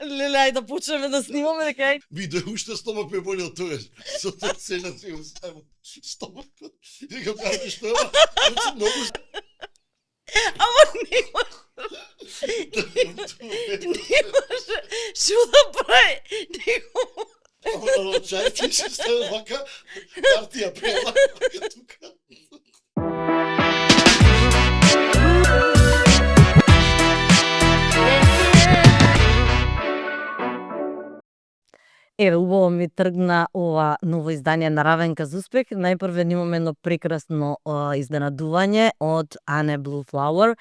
Леле, ајде да почнеме да снимаме, дека ај. Виде уште стомак ме боли од тоа. Со тоа сега си го ставам стомакот. Викам, кажете што е ова? Значи многу... Ама не може. Не може. Шо да прави? Не може. Ама чај ти се ставам вака, партија прела, вака тука. Еве, убаво ми тргна ова ново издание на Равенка за успех. Најпрве имаме едно прекрасно изненадување од Ане Blue Flower,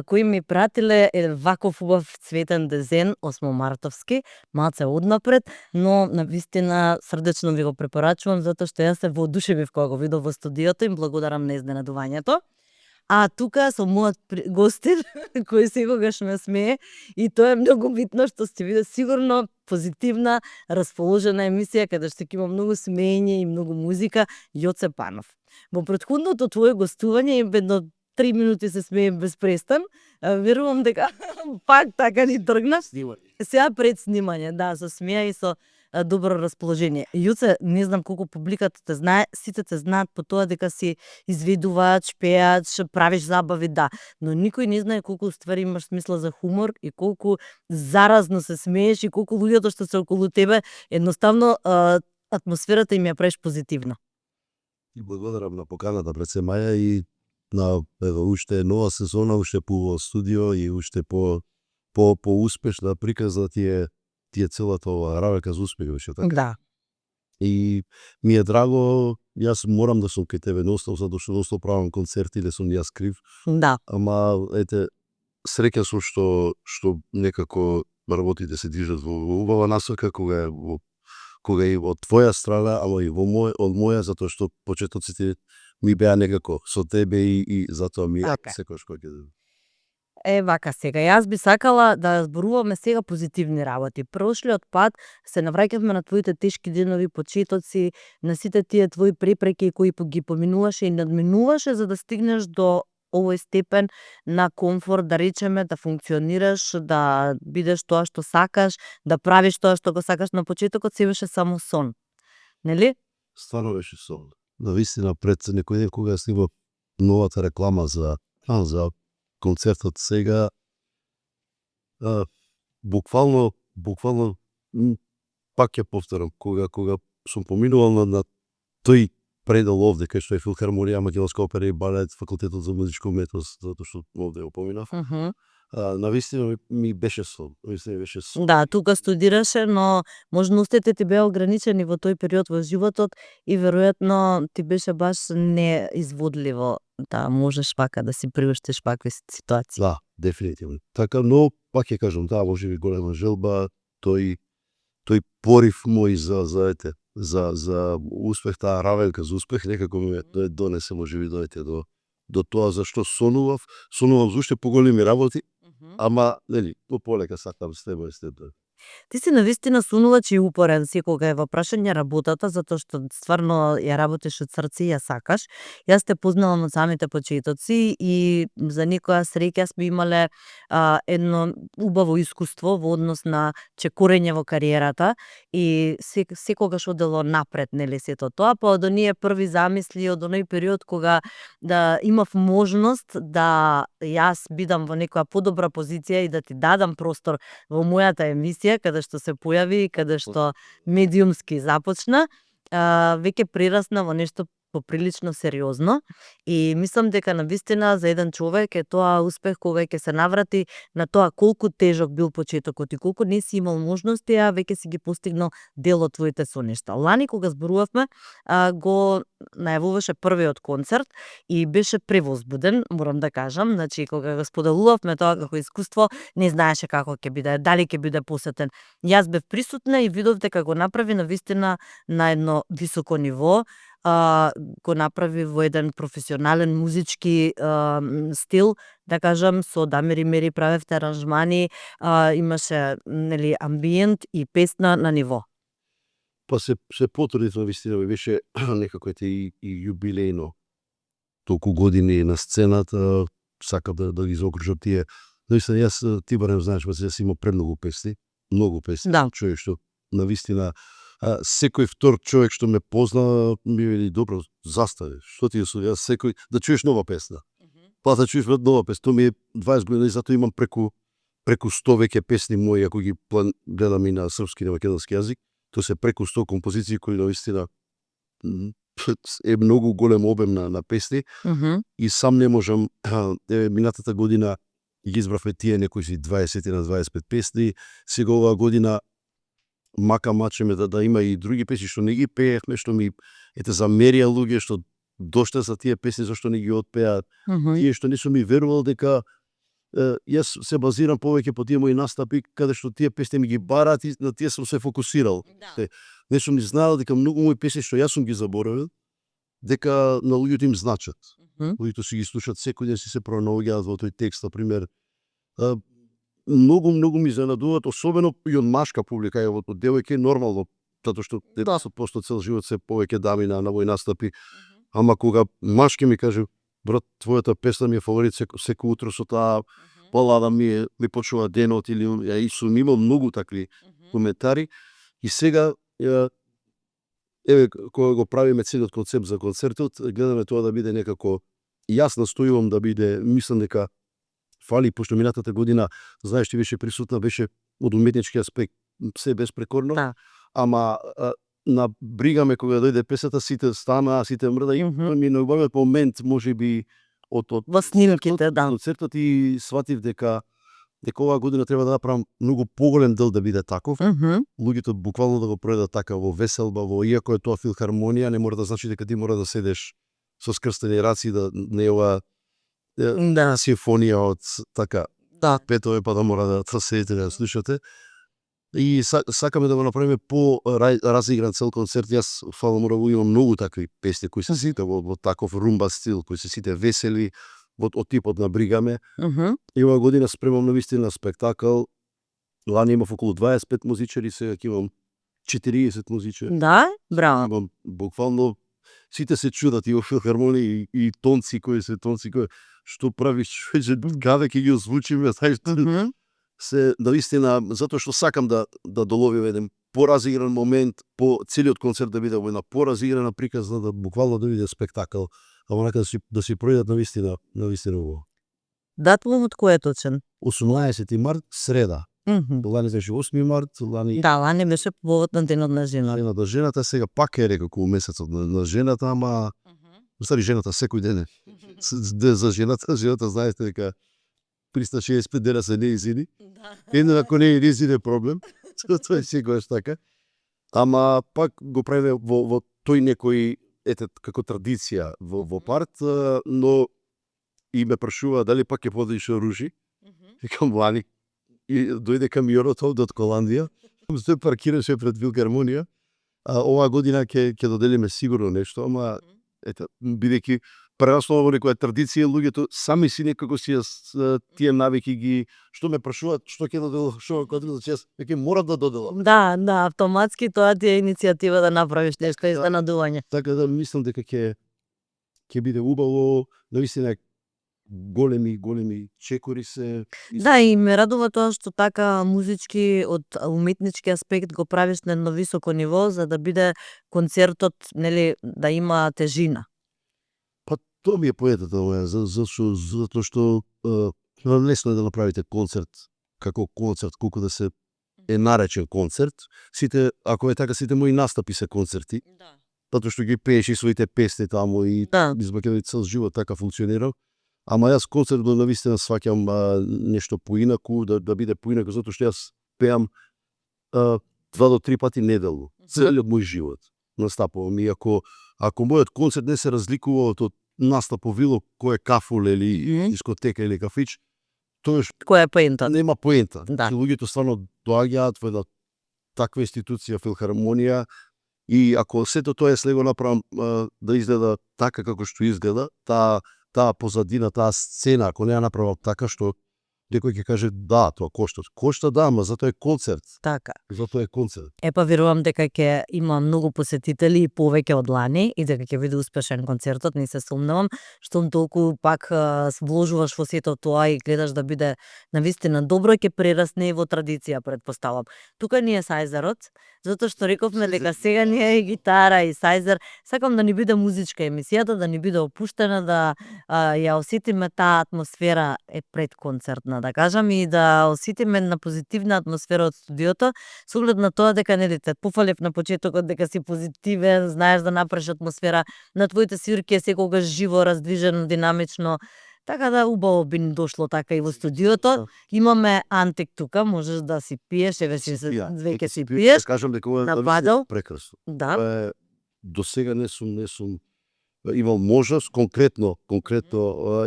кои ми пратиле ваков убав цветен дизајн 8 мартовски, малце однапред, но навистина срдечно ви го препорачувам затоа што јас се воодушевив кога го видов во студиото, им благодарам на изненадувањето. А тука со мојот гостин, кој секогаш ме смее, и тоа е многу битно што сте биде сигурно позитивна, расположена емисија, каде што ќе има многу смеење и многу музика, Јоце Панов. Во претходното твое гостување, едно 3 минути се смеем без престан, верувам дека пак така ни тргна. Сега пред снимање, да, со смеа и со добро расположение. Јуце, не знам колку публиката те знае, сите те знаат по тоа дека си изведувач, пеач, правиш забави, да, но никој не знае колку ствари имаш смисла за хумор и колку заразно се смееш и колку луѓето што се околу тебе, едноставно атмосферата им ја правиш позитивна. И благодарам на поканата пред се Маја и на уште нова сезона, уште по студио и уште по успешна приказна тие целата ова Равенка за успех беше така. Да. И ми е драго, јас морам да сум кај тебе ностал, затоа што ностал правам концерти, или сум јас крив. Да. Ама ете, среќа сум што некако работите се движат во убава насока, кога е од твоја страна, ама и од моја, затоа што почетоците ми беа некако со тебе и затоа ми секојаш кој ќе вака сега, јас би сакала да зборуваме сега позитивни работи. Прошлиот пат се навраќавме на твоите тешки денови, почетоци, на сите тие твои препреки кои ги поминуваше и надминуваше за да стигнеш до овој степен на комфорт, да речеме, да функционираш, да бидеш тоа што сакаш, да правиш тоа што го сакаш. На почетокот се беше само сон. Нели? Стварно беше сон. Навистина пред некој ден кога снимав новата реклама за концертот сега, буквално пак ќе повторам, кога сум поминувал на тој предел овде, кај што е Филхармонија, Македонска опера и балет, факултетот за музичка уметност, затоа што овде го поминав. Навистина ми беше сон. Да, тука студираше, но можностите ти беа ограничени во тој период во животот и веројатно ти беше баш неизводливо да можеш вака да си приуштиш вакви ситуации. Да, дефинитивно. Така, но пак ќе кажам, да, може би голема желба, тој порив мој за успех, таа Равенка за успех, некако ме донесе, може би дојде до тоа зашто сонував за уште поголеми работи, ама, нели, полека сакам с тебе. Ти си навистина сонувач и упорен си кога е во прашање работата, затоа што стварно ја работиш од срце и ја сакаш. Јас те познавам од самите почетоци и за некоја среќа сме имале едно убаво искуство во однос на чекорење во кариерата и секогаш одело напред, нели, сето тоа, па од оние први замисли од оној период кога да имав можност да јас бидам во некоја подобра позиција и да ти дадам простор во мојата емисија, каде што се појави и каде што медиумски започна, веќе прерасна во нешто поприлично сериозно и мислам дека навистина за еден човек е тоа успех кога ќе се наврати на тоа колку тежок бил почетокот и колку не си имал можности, а веќе си ги постигнал дел од твоите соништа. Лани кога зборувавме, го најавуваше првиот концерт и беше превозбуден, морам да кажам, значи кога го споделувавме тоа како искуство, не знаеше како ќе биде, дали ќе биде посетен. Јас бев присутна и видов дека го направи навистина на едно високо ниво, го направи во еден професионален музички стил, да кажам, со Дамир и Мери правевте аранжмани, имаше, нели, амбиент и песна на ниво. Па се потрудив навистина, беше некако и јубилејно. Толку години на сцената, сакам да ги заокружам тие. Навистина, јас ти барем знаеш, јас имам премногу песни. многу песни. Да. Човек што навистина секој втор човек што ме позна ми вели добро, застави. Што ти јас секој да чуеш нова песна. Па да чуеш нова песна, тоа ми е 20 години, затоа имам преку 100 веќе песни мои, ако ги гледам и на српски и на македонски јазик, тоа се преку 100 композиции кои навистина е многу голем обем на песни и сам не можам, минатата година ги избравме тие некои си 20 на 25 песни, сега оваа година мачеме да има и други песни што не ги пеевме, што ми замерија луѓе што доште за тие песни зашто не ги отпеаат. Тие што не сум ми верувал дека јас се базирам повеќе по тие мои настапи каде што тие песни ми ги бараат и на тие сум се фокусирал. Не сум ни знаел дека многу мои песни што јас сум ги заборавил дека на луѓето им значат. Луѓето си ги слушаат секој ден, си се пронаоѓаат во тој текст, на пример. Многу ми занадуваат, особено и од машка публика, од девојки нормално, затоа што просто цел живот се повеќе дами на мои настапи. Ама кога машки ми каже, брат, твојата песна ми е фаворит, секој утро со таа балада ми почува денот, или и сум имал многу такви коментари. И сега еве кога го правиме целиот концепт за концертот, гледаме тоа да биде некако, јас настојувам да биде, мислам дека фали, пошто минатата година, знаеш, ти беше присутна, беше од уметнички аспект се беспрекорно, ама на бригаме кога дојде песата, сите стана, сите мрда и ми на убавиот момент можеби од во снимките, да. Концертот и сватив дека оваа година треба да направам многу поголем дел да биде таков. Луѓето буквално да го проведат така во веселба, иако е тоа филхармонија, не мора да значи дека ти мора да седеш со скрстени раци, да не е ова симфонија од така петове, па да мора да седите да слушате. И сакаме да го направиме по разигран цел концерт. Јас фала мора имам многу такви песни кои се сите во таков румба стил, кои се сите весели, од типот на бригаме. И оваа година спремам навистина спектакл. Лани имав околу 25 музичари, сега ќе имам 40 музичари. Да, браво. Имам буквално сите се чудат и во филхармонија и тонци кои што правиш човече, каде ќе ги озвучиме, знаеш, се навистина, затоа што сакам да доловим еден поразигран момент, по целиот концерт да биде една поразиграна приказна, да буквално да биде спектакл, ама нека да си пројдат навистина ово. Датумот кој е точен? 18 март, среда. Лани беше 8 март, лани... Да, лани беше повод на денот на жената. Денот на жената, сега пак е некако месецот на жената, ама... Стари жената секој ден е. За жената знаете дека 365 дена се неизини. Едно ако не е неизин проблем, тоа е секогаш така. Ама пак го правиме во тој некој, како традиција во парт, но и ме прашува дали пак ќе подиш оружје. Викам лани. И дојде камионот од Коландија. Се паркираше пред филхармонија. Оваа година ќе доделиме сигурно нешто, ама бидејќи преоснова во некоја традиција, луѓето сами си некако си тие навики ги, што ме прашуваат, што ќе доделам, што ќе доделам, јас веќе морам да доделам. Да, автоматски тоа ти е иницијатива да направиш нешто изненадување. Така да мислам дека ќе биде убаво, навистина големи чекори се. Да, и ме радува тоа што така музички од уметнички аспект го правиш на едно високо ниво за да биде концертот, нели, да има тежина. Па тоа ми е поетата моја, затоа што лесно е да направите концерт како концерт, колку да се е наречен концерт. Сите, ако е така, сите мои настапи се концерти. Да. Затоа што ги пееш и своите песни таму и избакеви цел живот така функционирал. Ама јас концерт навистина сваќам нешто поинаку, да биде поинаку, затоа што јас пеам 2 до 3 пати неделно, целиот мој живот. Настапувам и ако мојот концерт не се разликува од настап во било кој кафул или дискотека или кафич, тоа која е поента? Нема поента. Да. Луѓето стварно доаѓаат во една таква институција, филхармонија, и ако сето тоа слего направам да изгледа така како што изгледа, таа позадина, таа сцена, ако не ја направам така што некој ќе каже да, тоа кошта. Кошта да, ама затоа е концерт. Така. Затоа е концерт. Епа верувам дека ќе има многу посетители и повеќе од лани и дека ќе биде успешен концертот, не се сомневам, што толку пак вложуваш во сето тоа и гледаш да биде навистина добро, ќе прерасне и во традиција, предпоставам. Тука ни е сајзерот, затоа што рековме дека сега ни е и гитара и сајзер. Сакам да ни биде музичка емисијата, да ни биде опуштена, да ја осетиме таа атмосфера е предконцертна, да кажам, и да осетиме на позитивна атмосфера од студиото, со оглед на тоа дека нели те пофалев на почетокот дека си позитивен, знаеш да направиш атмосфера на твоите свирки е секогаш живо, раздвижено, динамично. Така да убаво би ни дошло така и во студиото. Имаме антик тука, можеш да си пиеш, еве си веќе си пиеш. Кажам дека ова на е бадал. прекрасно. Да. Тоа е до сега не сум имал можност конкретно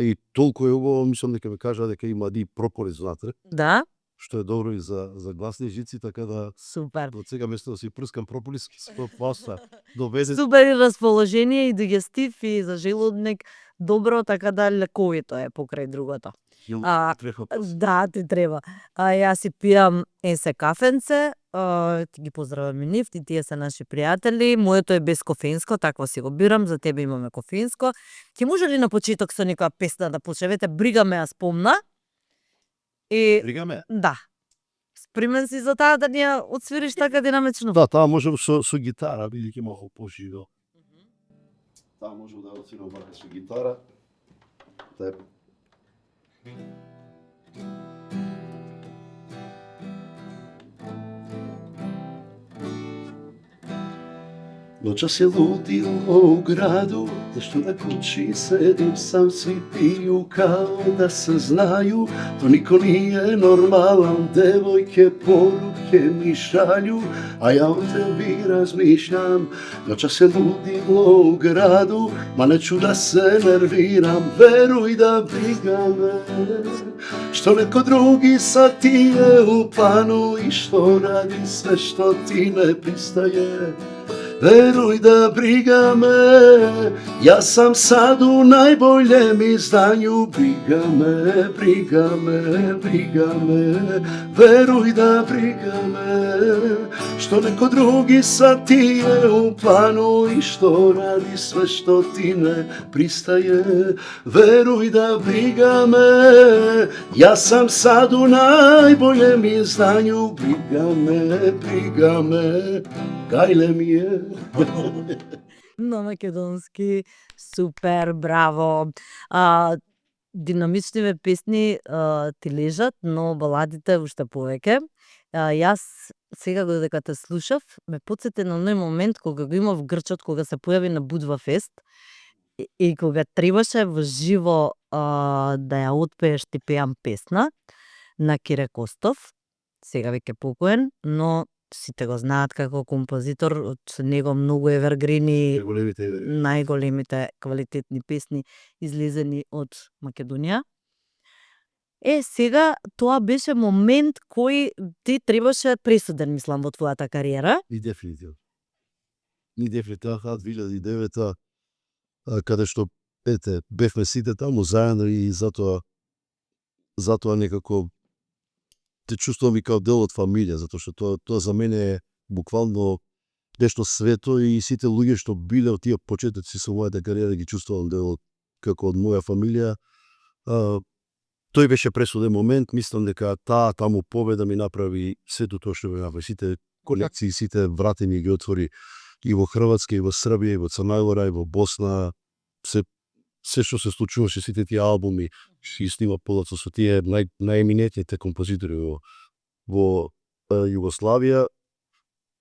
и толку е убаво, мислам дека ме кажа дека има и пропорис внатре, Да. што е добро и за гласни жици, така да Супер. од сега место да си прскам прополис, со паса довезе. Супер и расположение и дигестив и за желудник добро, така да лековито е покрај другото. Да, ти треба. Јас си пијам есе кафенце, ти ги поздравам и нив, и тие се наши пријатели. Моето е без кофеинско, такво си го бирам, за тебе имаме кофеинско. Ќе може ли на почеток со некоја песна да почневете? Брига ме ја спомна. И Бригаме. да. Спремен си за таа да ни ја отсвириш така динамично? Да, таа можам со гитара, бидејќи малку поживо. Таа можам да отсвирам вака со гитара. Да. Ноќа се лудил во граду, зашто на кучи седим сам си пију као да се знају, то нико не е нормалан, девојке поруке ми шаљу, а ја о теби размишljam. Ноќа се лудил во граду, ма нечу да се нервирам, веруј да брига ме, што неко други са тие у плану и што ради све што ти не пристаje. Веруј да брига ме, јас сам сад у најбољем издању. Брига ме, брига ме, брига ме, веруј да брига ме, што неко други са тие у плану и што ради све што ти не пристаje. Веруј да брига ме, јас сам сад у најбољем издању. Брига ме, гајле ми е. На македонски, супер, браво. Динамичниве песни ти лежат, но баладите уште повеќе. Јас сега додека те слушав, ме потсети на оној момент кога го имав грчот, кога се појави на Будва фест и кога требаше во живо да ја отпееш Ти пеам песна на Кире Костов, сега веќе покоен, но сите го знаат како композитор, со него многу евергрини, најголемите квалитетни песни излезени од Македонија. Сега тоа беше момент кој ти требаше пресуден, мислам, во твојата кариера. Ни дефинитивно. 2009 каде што бевме сите таму заедно и затоа некако те чувствувам и као дел од фамилија, затоа што тоа за мене е буквално нешто свето и сите луѓе што биле од тие почетоци со мојата кариера ги чувствувам дел како од моја фамилија. Тој беше пресуден момент, мислам дека таа таму победа ми направи сето тоа што ми направи, сите конекции, сите врати ми ги отвори и во Хрватска, и во Србија, и во Црна Гора, и во Босна, се што се случуваше, сите тие албуми, ги снима подоцна со тие најеминетните композитори во Југославија,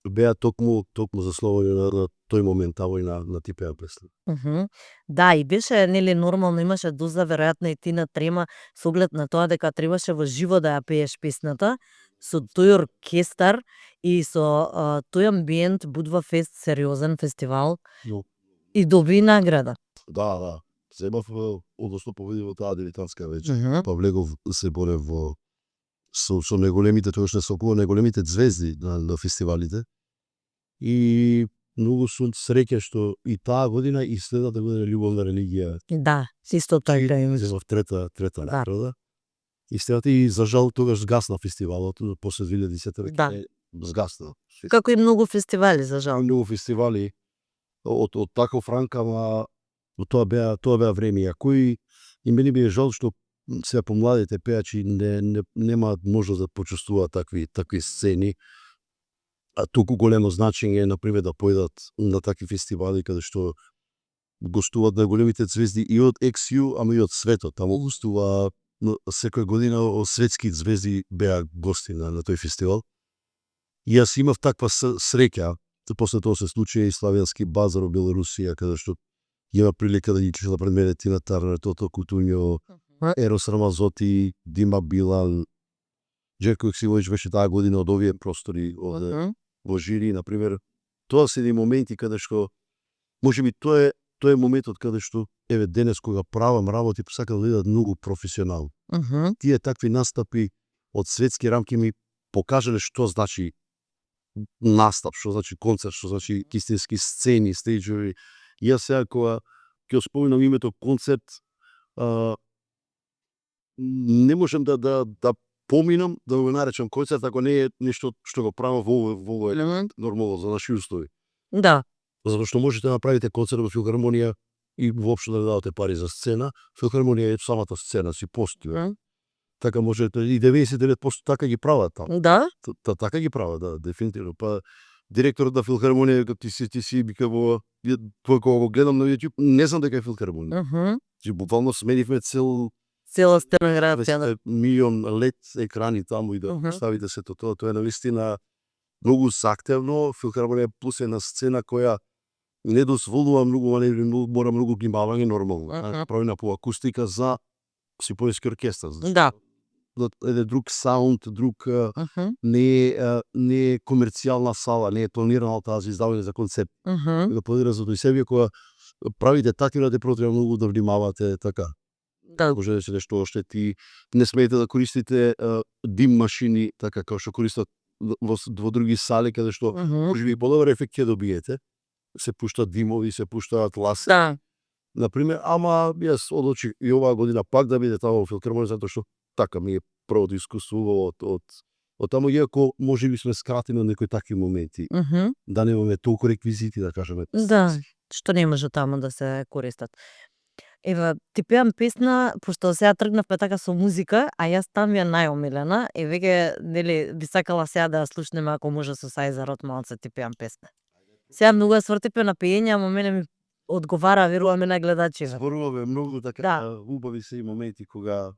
беа токму засловени на тој момент, тамо и на Ти пеам песна. Да, и беше нели нормално, имаше доза веројатно и ти на трема со оглед на тоа дека требаше во живо да ја пееш песната со тој оркестар и со тој амбиент. Будва фест, сериозен фестивал и доби награда. Да. Земав, односно победи во таа дебитантска вечер. Па влегов се борев со најголемите, тоа што се околу најголемите звезди на фестивалите. И многу сум среќен што и таа година и следната година Љубовна религија. Да, исто така. Земав трета награда. Истината и за жал тогаш згасна фестивалот после 2010 веќе Да. згасна. Како и многу фестивали за жал. Многу фестивали од таков ранг, ама тоа беа времења кои и мене би е жал што сега помладите пејачи немаат можност да почувствуваат такви сцени, а толку големо значење на пример да појдат на такви фестивали каде што гостуваат најголемите звезди и од XU, ама и од светот. Таму гостува секоја година светски звезди беа гости на тој фестивал. И јас имав таква среќа, после тоа се случи и Славянски базар во Белорусија, каде што има прилика да ги чула пред мене Тина Тарнер, Тото Кутуњо, Ерос Рамазоти, Дима Билан, Джерко Ексилович беше таа година од овие простори во жири, например. Тоа се едни моменти каде што можеби тоа е моментот каде што еве денес кога правам работи сакам да идат многу професионално. Тие такви настапи од светски рамки ми покажале што значи настап, што значи концерт, што значи истински сцени, стејџови. Јас сега кога ќе споминам името концерт, не можам да поминам да го наречам концерт ако не е нешто што го правам во овој елемент нормално за наши услови. Да. Затоа што можете да направите концерт во филхармонија и воопшто да дадете пари за сцена. Филхармонија е самата сцена, си постои. Така можете и 99% така ги прават таму. Да? Така ги прават, да, дефинитивно. Па директорот на филхармонија ти си вика во кога го гледам на YouTube, не знам дека е филхармонија. Буквално сменивме цела сценографија. Милион LED екрани таму и да ставите сето тоа. Тоа е навистина многу заhtevно. Филхармонија плюс една сцена која не дозволува многу маневри, мора многу внимавање нормално. Правена по акустика за симфониски оркестар. Да. Еде друг саунд, друг не е комерцијална сала, не е планирана таа за издавање за концерт. Да планира за тој себе кога правите такви ради треба многу да внимавате така. Да. Може да се нешто оштети, не смеете да користите дим машини така како што користат во други сали каде што можеби подобар ефект ќе добиете. Се пуштаат димови, се пуштаат ласи. Да. Например, ама јас одлучих и оваа година пак да биде таму во филхармонија затоа што така ми е првото искуство од таму, иако можеби сме скратени на некои такви моменти. Да немаме толку реквизити, да кажеме. Да, што не може таму да се користат. Ева, ти пеам песна, пошто сега тргнавме така со музика, а јас там ја најомилена, и веќе, нели, би сакала сега да ја слушнеме ако може со Сајзарот малце ти пеам песна. Сега многу ја свртипе на пеење, ама мене ми одговара, веруваме на гледачите. Зборуваме многу така убави се и моменти кога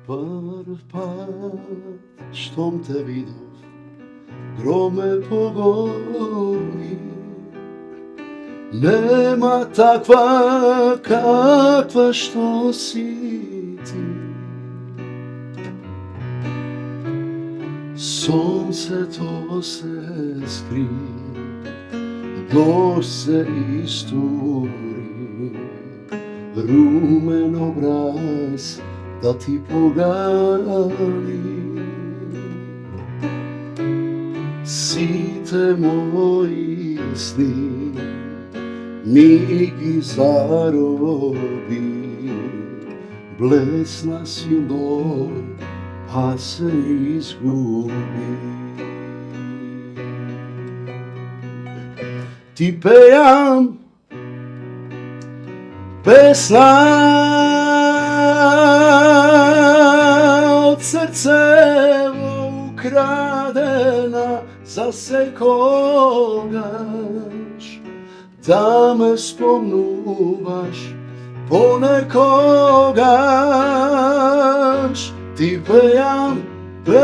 прв пат штом те видов, гром ме погоди. Нема таква каква што си ти. Сонцето се скри, дожд се истури, румен образ да ти погали. Сите мои сни ми ги зароби, блесна силно, па се изгуби. Ти пеам песна од срцево украдена за секогаш, да ме спомнуваш понекогаш. Ти пеам песна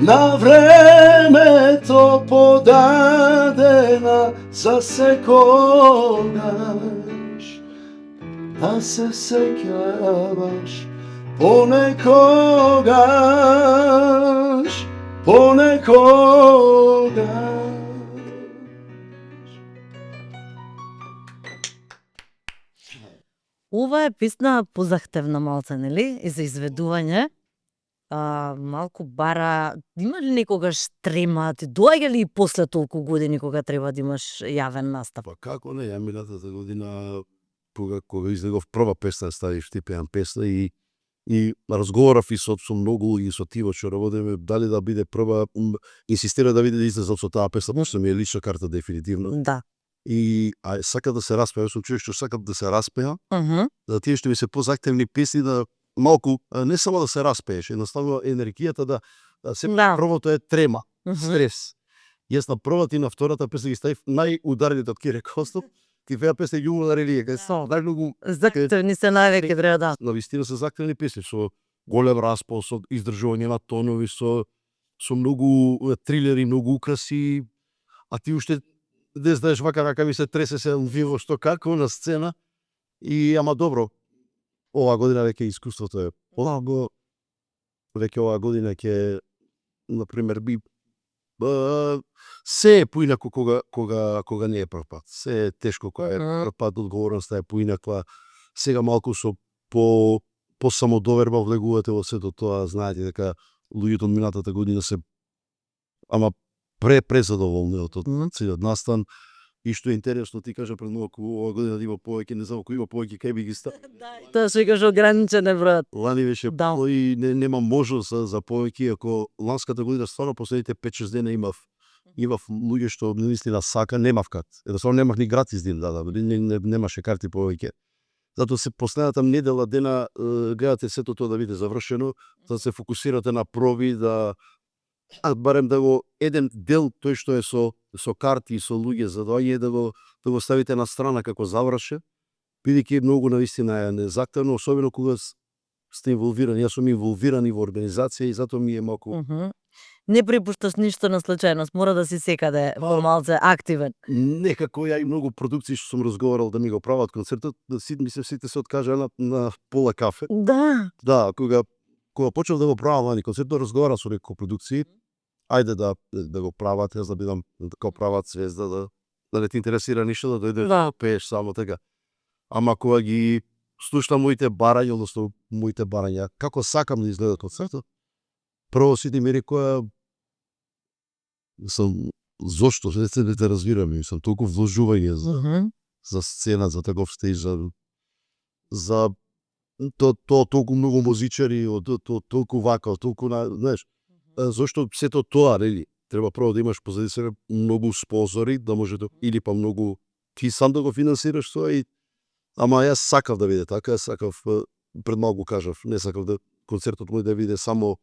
на времето подадена за секогаш, да се сеќаваш понекогаш, понекогаш. Ова е песна позахтевна малце, нели? И за изведување. малку бара, има ли некогаш трема, ти доаѓа ли и после толку години кога треба да имаш јавен настап? Па како не, ја минатата година кога излегов прва песна, ставив ти пеам песна и разговарав и со многу и со тимот што работиме дали да биде прва, инсистира да биде да излезам со таа песна, пошто ми е лична карта дефинитивно. Да. И сака да се распеа, сум човек што сакам да се распеа, Мгм. да тие што ми се позахтевни песни да малку не само да се распееш, едноставно енергијата да се Да. првото е трема, Мгм. стрес. Јас на првата и на втората песна ги ставив најударните од Кире Костов, ти пеа песна љубовна религија, кај се најмногу Захтевни се највеќе треба да. навистина се захтевни песни со голем распол, со издржување на тонови, со многу трилери, многу украси, а ти уште не знаеш вака рака ми се тресе се виво што како на сцена и ама добро. Оваа година веќе искуството е полаго, веќе оваа година ќе например се е поинаку кога не е прв пат. Се е тешко кога е прв пат, одговорноста е поинаква. Сега малку со по самодоверба влегувате во сето тоа, знаете дека луѓето од минатата година се ама презадоволни од целиот настан. И што е интересно, ти кажа пред малку оваа година да има повеќе, не знам ако има повеќе кај би ги ставил. Тоа што кажеш ограничен е бројот. Лани беше Да. и нема можност за повеќе, ако ланската година стварно последните 5-6 дена имав луѓе што наистина сака, немав кат. Едноставно немав ни гратис ден, немаше карти повеќе. Затоа се последната недела дена гледате сето тоа да биде завршено, да се фокусирате на проби, да барем да го еден дел тој што е со карти и со луѓе за доаѓање да го ставите на страна како завршен, бидејќи многу навистина е незактевно, особено кога сте инволвирани. Јас сум инволвиран и во организација и затоа ми е малку Не препушташ ништо на случајност, мора да си секаде помалце активен. некако ја и многу продукции што сум разговарал да ми го прават концертот, мислам сите се откажаа на пола кафе. Да. Да, кога почнав да го правам вани концертот, разговарав со некои продукции, ајде да го прават, јас да бидам како прават звезда, да не те интересира ништо, да дојдеш да пееш само така. Ама кога ги слушам моите барања, односно моите барања, како сакам да изгледа концертот, прво сите ми рекоа зошто се не те разбирам, сум толку вложување за сцена, за таков стеж, за толку многу музичари, толку вака, толку знаеш, зошто сето тоа, нели? Треба прво да имаш позади себе многу спонзори, да може или па многу ти сам да го финансираш тоа ама јас сакав да биде така, сакав пред малку кажав, не сакав да концертот мој да биде само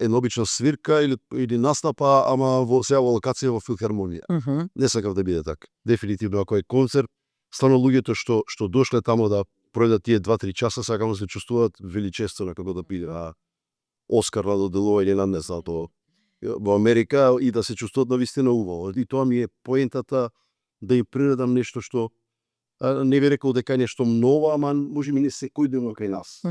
една обична свирка или настапа, ама во локација во филхармонија. Не сакав да биде така. Дефинитивно ако е концерт, стварно луѓето што дошле тамо да пројдат тие 2-3 часа, сакам да се чувствуваат величествено како да биде Оскар на доделување на не знам во Америка и да се чувствуваат навистина убаво. И тоа ми е поентата, да им приредам нешто што не би рекол дека е нешто ново, ама можеби не секојдневно кај нас.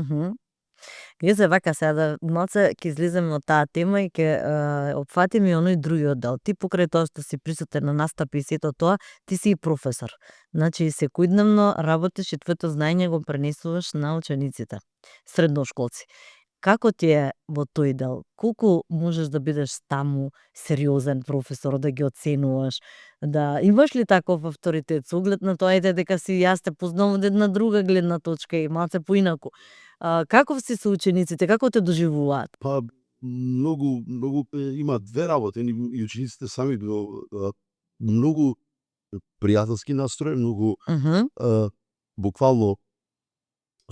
Јас вака сега да малце ќе излеземе од таа тема и ќе опфатиме и оној другиот дел. Ти покрај тоа што си присутен на настапи и сето тоа, ти си и професор. Значи секојдневно работиш и твоето знаење го пренесуваш на учениците, средношколци. Како ти е во тој дел? Колку можеш да бидеш таму сериозен професор, да ги оценуваш? Да имаш ли таков авторитет со оглед на тоа дека си јас те познавам од една друга гледна точка и малце поинаку? Каков си со учениците? Како те доживуваат? Па многу има две работи и учениците сами многу пријателски настроени, многу буквално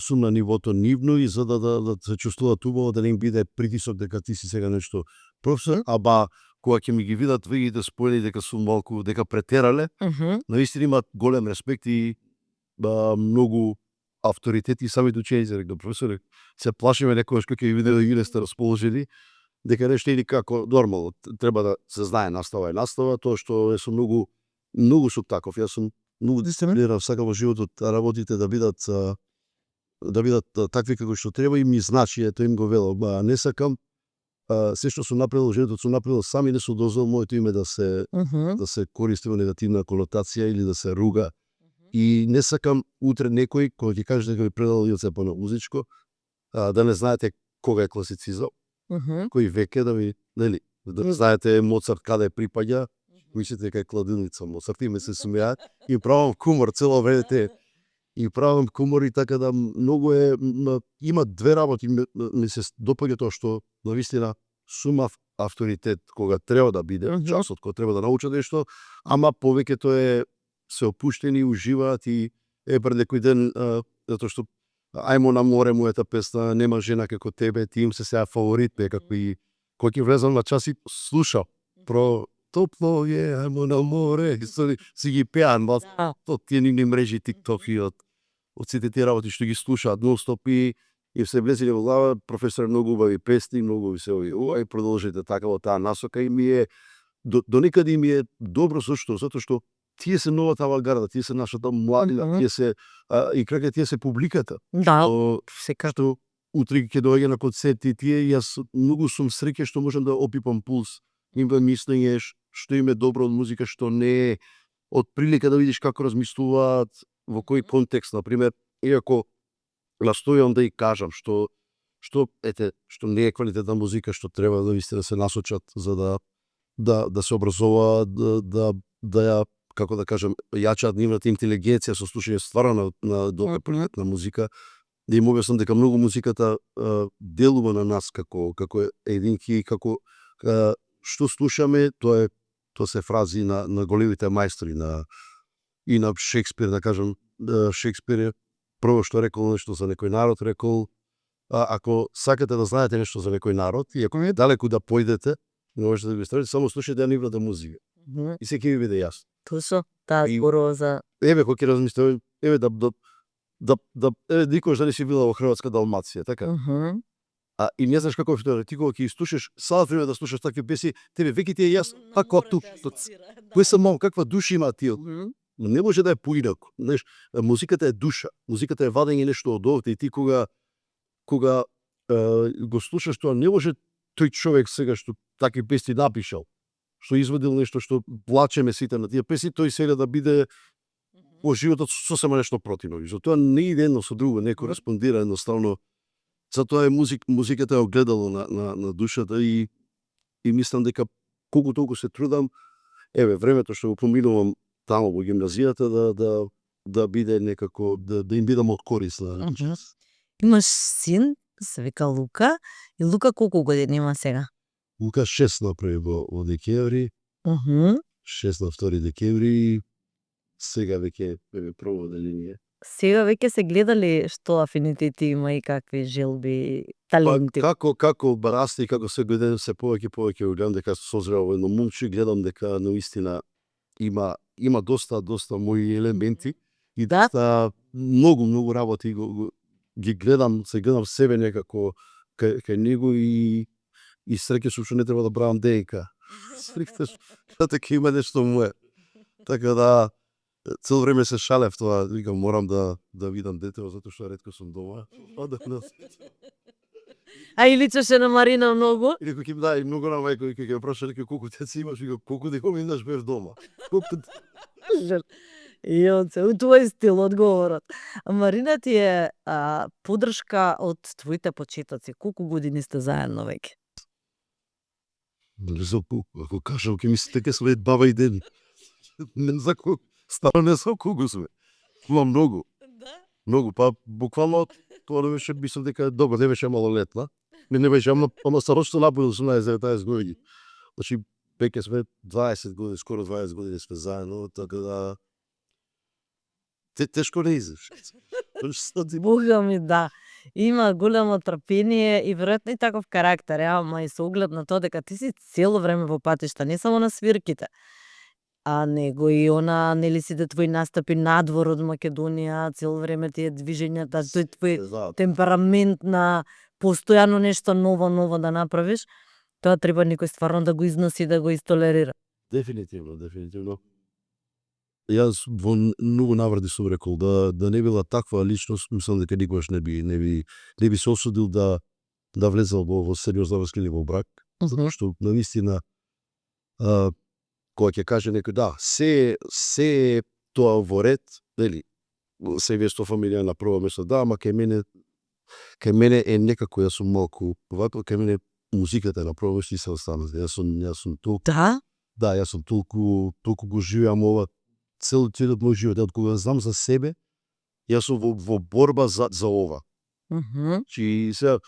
сум на нивото нивно и за да се чувствуваат убаво, да не им биде притисок дека ти си сега нешто професор, аба кога ќе ми ги видат веќе споени дека сум малку дека претерале, наистина имаат голем респект и многу авторитет и самите ученици рекла професоре, се плашиме некогаш кога ќе ви видиме да ги не сте расположени, дека нешто или како нормално, треба да се знае настава е настава, тоа што е со многу сум таков, јас сум многу дисциплиниран, сакам во животот работите да бидат такви како што треба и ми значи, ето им го велам, не сакам се што сум направил животот сум направил сам и не сум дозволил моето име да се користи во негативна конотација или да се руга. И не сакам утре некој кој ќе каже дека ви предал јоцепано музичко, да не знаете кога е класицизам. кој веќе да ви, нели, да знаете Моцарт каде припаѓа, мислите дека е кладилница Моцарт и ме се смеа и правам кумор цело време и правам кумор и така да многу има две работи ми се допаѓа тоа што навистина сум авторитет кога треба да биде часот, кога треба да научат нешто, ама повеќето се опуштени, уживаат и пред некој ден затоа што ајмо на море мојата песна, нема жена како тебе, ти им се сега фаворит некако и кога ќе влезам на час и слушам про топло е, ајмо на море, си ги пеан, од тие нивни мрежи TikTok и од сите тие работи што ги слушаат нонстоп и се влезиле во глава, професор многу убави песни, многу ви се ови, продолжите така во таа насока и ми е до некаде ми е добро затоа што тие се новата авангарда, тие се нашата младина, тие се и крака тие се публиката. Да, Што утре ќе доаѓа на концерти тие и јас многу сум среќен што можам да опипам пулс, имам мислење што им е добро од музика, што не е, од прилика да видиш како размислуваат, во кој контекст, на пример, иако настојам да и кажам што не е квалитетна музика, што треба да се насочат за да се образуваат, да ја, како да кажам, јачаат нивната интелигенција со слушање стварно на добра квалитетна музика. Да им објаснам дека многу музиката делува на нас како единки, како што слушаме, тоа се фрази на големите мајстори и на Шекспир, да кажам, Шекспир е прво што рекол нешто за некој народ, рекол ако сакате да знаете нешто за некој народ и ако далеку да појдете, не можете да го истражите, само слушајте нивната музика. И се ќе ви биде јасно. Точно, таа зборува за Кога ќе размислувам, никогаш да не си била во Хрватска Далмација, така? И не знаеш како што ти кога ќе слушаш, сало време да слушаш такви песни, тебе веќе ти е јасно како кој се мал, каква душа има тие. Не може да е поинаку. Знаеш, музиката е душа, музиката е вадење нешто од овде и ти кога го слушаш тоа, не може тој човек сега што такви песни напишал, што извадил нешто што плачеме сите на тие песни, тој сега да биде во животот сосема нешто противно. И затоа не иде едно со друго, не кореспондира едноставно. Затоа е музиката е огледало на душата и мислам дека колку толку се трудам, времето што го поминувам таму во гимназијата да биде некако, да им бидам од корис. Имаш син, се вика Лука, и Лука колку години има сега? Лука 6 направи во декември, 6 на 2 декември, сега веќе прво деление. Сега веќе се гледали што афинитети има и какви желби, таленти? Како расте и како се гледам се повеќе гледам дека созрел едно момче, гледам дека наистина има доста мои елементи и доста многу работи ги гледам, се гледам себе некако кај него и среќен сум што не треба да правам ДНК. Така има нешто мое. Така да цело време се шалев тоа, викам морам да видам детето затоа што ретко сум дома. А и личеше на Марина многу? И рекол ќе и многу на мајка, ќе праша колку деца имаш, викам колку дека имаш бев дома. Твој стил одговорот. Марина ти е поддршка од твоите почетоци. Колку години сте заедно веќе? Не знам, ако кажам, ќе мислите дека сме баба и ден. Не знам колку, старо не знам колку сме. Има многу. Многу, па буквално тоа не беше, мислам дека добро, не беше малолетна. Не беше, ама старошто напојно 18-19 години. Значи, веќе сме 20 години, скоро 20 години сме заедно, така да тешко не изеш. Бога ми, да. Има голямо трпение и веројатно и таков карактер, ама и со оглед на тоа дека ти си цело време во патишта, не само на свирките, него и нели сите твои настапи надвор од Македонија, цело време тие движењата, тој твој темперамент на постојано нешто ново да направиш, тоа треба некој стварно да го износи, да го истолерира. Дефинитивно. Јас во многу наврати сум рекол да не била таква личност, мислам дека никогаш не би се осудил да влезал во сериозна врска во брак, затоа што навистина кога ќе каже некој се тоа во ред, нели, семејство, фамилија на прво место, ама кај мене е некако, јас сум малку вако, кај мене музиката на пробошти се остана. Јас сум толку Да? да, јас сум толку го живеам ова целиот мој живот, од кога знам за себе, јас сум во борба за ова. Чи сега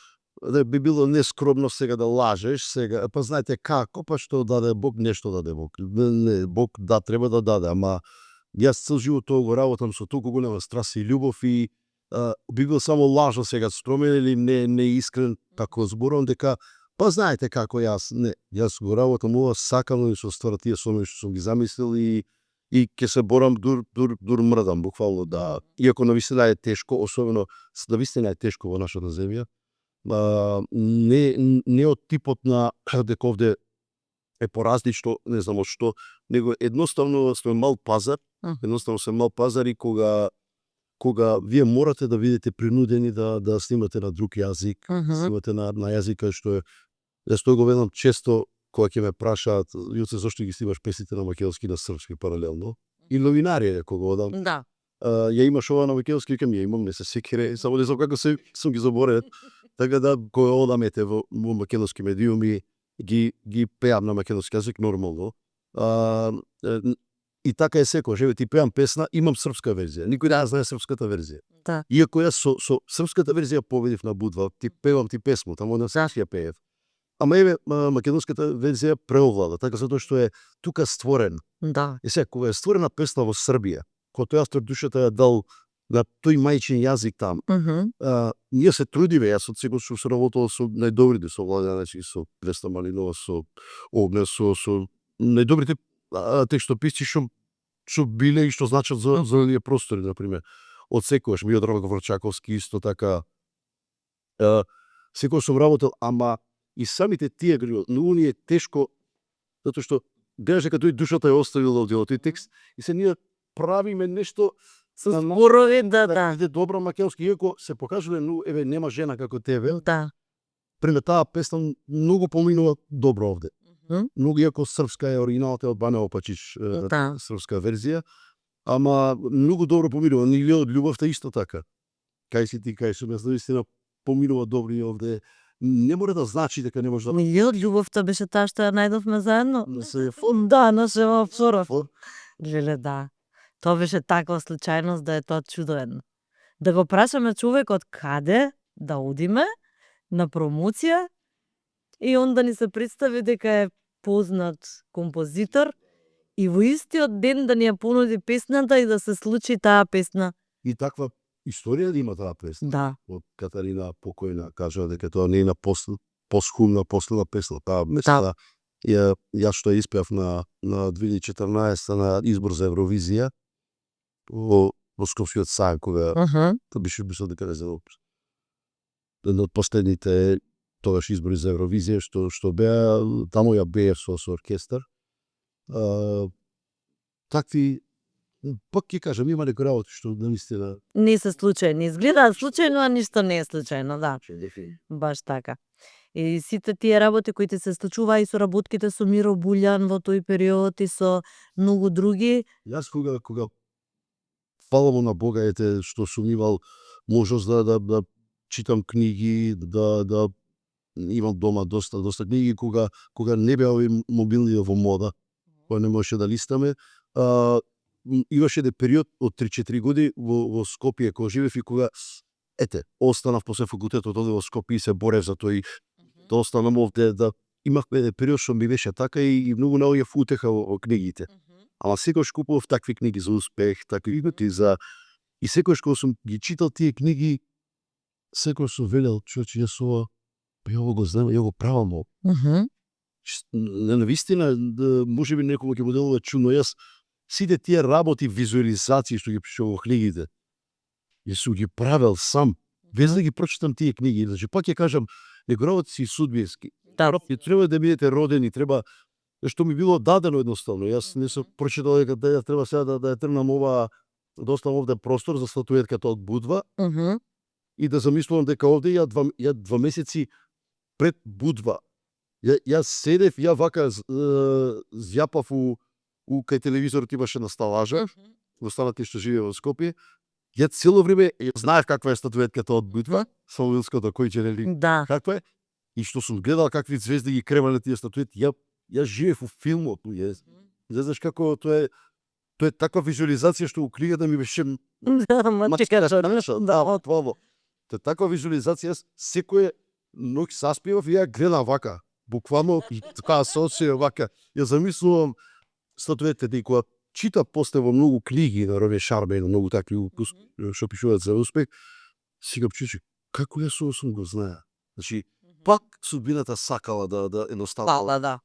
би било нескромно сега да лажеш, сега па знаете како, па што даде Бог, нешто даде Бог. Не, Бог да треба да даде, ама јас цел живот тоа го работам со толку голема страст и љубов и би бил само лажно сега скромен или не искрен како зборувам дека па знаете како јас го работам ова, сакам да се остварат тие соми што сум ги замислил и ќе се борам дур мрдам буквално да, иако навистина е тешко, особено навистина е тешко во нашата земја. Не од типот на дека овде е поразлично, не знам од што, него едноставно сме мал пазар, и кога вие морате да бидете принудени да снимате на друг јазик, снимате на јазик што е, јас тоа го велам често кога ќе ме прашаат, Јуце, зошто ги снимаш песните на македонски на српски паралелно? И новинарија кога одам. Да. Ја имаш ова на македонски, викам ја имам, не се секире, само не знам како сум ги заборел. Така да кога одам во македонски медиуми ги пеам на македонски јазик нормално. И така е секојаш, еве ти пеам песна, имам српска верзија. Никој не знае српската верзија. Да. Иако јас со српската верзија победив на Будва, ти певам ти песму, тамо на српски ја пеев. Ама еве македонската верзија преовлада, така затоа што е тука створен. Да. И сега кога е створена песна во Србија, кога тој автор душата ја дал на тој мајчин јазик там, ние се трудиме, јас од секој што соработувал со најдобрите, со Владјана, со Веста Малинова, со Огнес, со најдобрите текстописци што биле и што значат за овие простори, например. Од секојаш, Миодраг Врчаковски исто така. Секојаш сум работел, ама и самите тие но ние тешко, затоа што гледаш дека тој душата ја оставила од тој текст и се ние правиме нешто Со зборови, да. Иде добро македонски, иако се покажале, еве нема жена како тебе. Да. Пример таа песна многу поминува добро овде. Многу иако српска е оригиналната од Бане Опачич, српска верзија, ама многу добро поминува, или од љубовта исто така. Кај си ти, кај сум јас, наистина поминува добро и овде. Не мора да значи дека не може да... И од љубовта беше таа што ја најдовме заедно. Фон. Да, на Шева Псоров. Леле, да. Тоа беше таква случајност да е тоа чудоедно. Да го прашаме човекот каде да одиме на промоција и он да ни се представи дека е познат композитор и во истиот ден да ни ја понуди песната и да се случи таа песна. И таква историја да има таа песна. Да. Од Катарина покојна кажа дека тоа не е на посхумна последна песна. Таа песна јас што ја испеав на 2014 на избор за Евровизија во Скопскиот сајм, кога тоа беше мислам дека не знам. Едно од последните тогаш избори за Евровизија што беа, таму ја беев со оркестар. Такви, пак ќе кажам, има некои работи што наистина Не се случајни, изгледаат случајно, а ништо не е случајно, да. Баш така. И сите тие работи кои ти се случуваа и со работките со Миро Буљан во тој период и со многу други. Јас кога фала му на Бога ете што сум имал можност да читам книги, да имам дома доста книги кога не беа овие мобилни во мода, кога не можеше да листаме. Имаше период од 3-4 години во Скопје кога живеев и кога останав после факултетот во Скопје и се борев за тој да останам овде, да имавме период што ми беше така и многу наоѓав утеха во книгите. Ама секогаш купував такви книги за успех, такви книги за... И секогаш кога сум ги читал тие книги, секогаш сум велел, човече, јас ова, ја го знам, ја го правам ова. Навистина, може би некој ќе му делува чудно, јас сите тие работи, визуализации што ги пишувам во книгите, јас сум ги правел сам, без да ги прочитам тие книги. Значи, пак ќе кажам, некои работи си судбински. Ќе треба да бидете родени, треба што ми било дадено едноставно. Јас не сум прочитал дека да треба сега да ја тргнам ова, да оставам овде простор за статуетката од Будва и да замислувам дека овде ја 2 месеци пред Будва. Јас седев, ја вака зјапав у кај телевизорот имаше на сталажа, во станата што живее во Скопје. Ја цело време знаев каква е статуетката од Будва, Самуилското којче, нели? Да. Каква е? и што сум гледал какви звезди ги кремале тие статуети, ја живеев во филмот, не знаеш како тоа е таква визуализација што у книгата ми беше Да, Тоа е таква визуализација, секоја ноќ заспивав и ја гледам вака, буквално и така се вака. Ја замислувам статуетите и кога чита после во многу книги на Рове Шарбе, многу такви што пишуваат за успех, сега чујте како ја сум го знае. Значи пак судбината сакала да едноставно. да.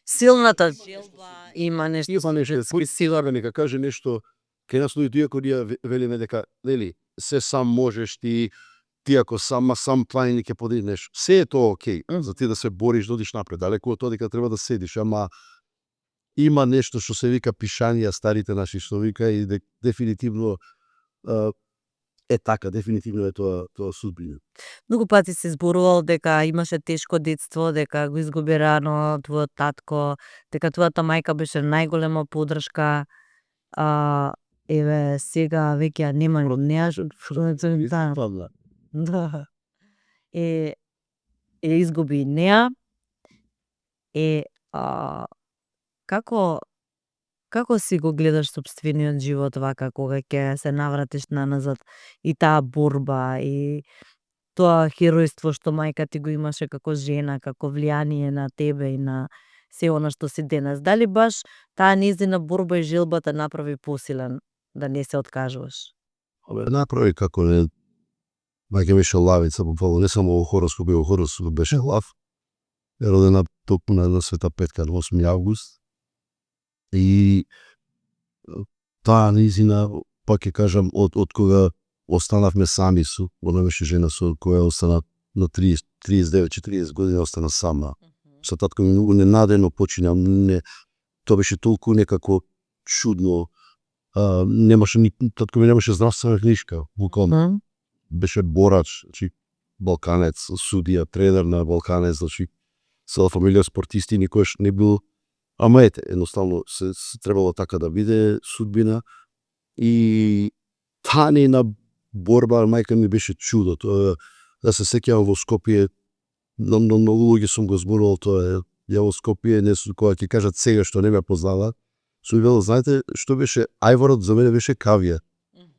Силната желба има нешто. Има нешто, кој силарга нека каже нешто, кај нас луѓето иако ние велиме дека, нели, се сам можеш ти ако сам планини ќе подигнеш. Се е тоа окей, за ти да се бориш, да одиш напред, далеку од тоа дека треба да седиш, ама има нешто што се вика пишанија, старите наши што вика и дефинитивно е така, дефинитивно е тоа судбина. Многу пати се зборувал дека имаше тешко детство, дека го изгуби рано твојот татко, дека твојата мајка беше најголема поддршка. Еве сега веќе ја нема неа. Да. Ја изгуби неа. Како си го гледаш сопствениот живот вака кога ќе се навратиш наназад и таа борба и тоа херојство што мајка ти го имаше како жена, како влијание на тебе и на се она што си денес. Дали баш таа нејзина борба и желба те направи посилен да не се откажуваш? Направи како не. Мајка беше лавица, буквално не само во хороскоп, во хороскоп беше лав. Е родена токму на Света Петка, 8 август. И таа нејзина, пак ќе кажам, од кога останавме сами она беше жена со која остана на 39-40 години остана сама. Со татко ми многу ненадено почина, тоа беше толку некако чудно. Татко ми немаше здравствена книжка, буквално. Беше борач, значи балканец, судија, тренер на балканец, значи цела фамилија спортисти, никош не бил. Ама ете, едноставно се требало така да биде судбина и таа нејна борба, мајка ми беше чудо. Тоа да се сеќавам во Скопје, на многу луѓе сум го зборувал тоа. Ја во Скопје, кога ќе кажат сега што не ме познаваат, сум велел, знаете што беше ајварот за мене беше кавијар.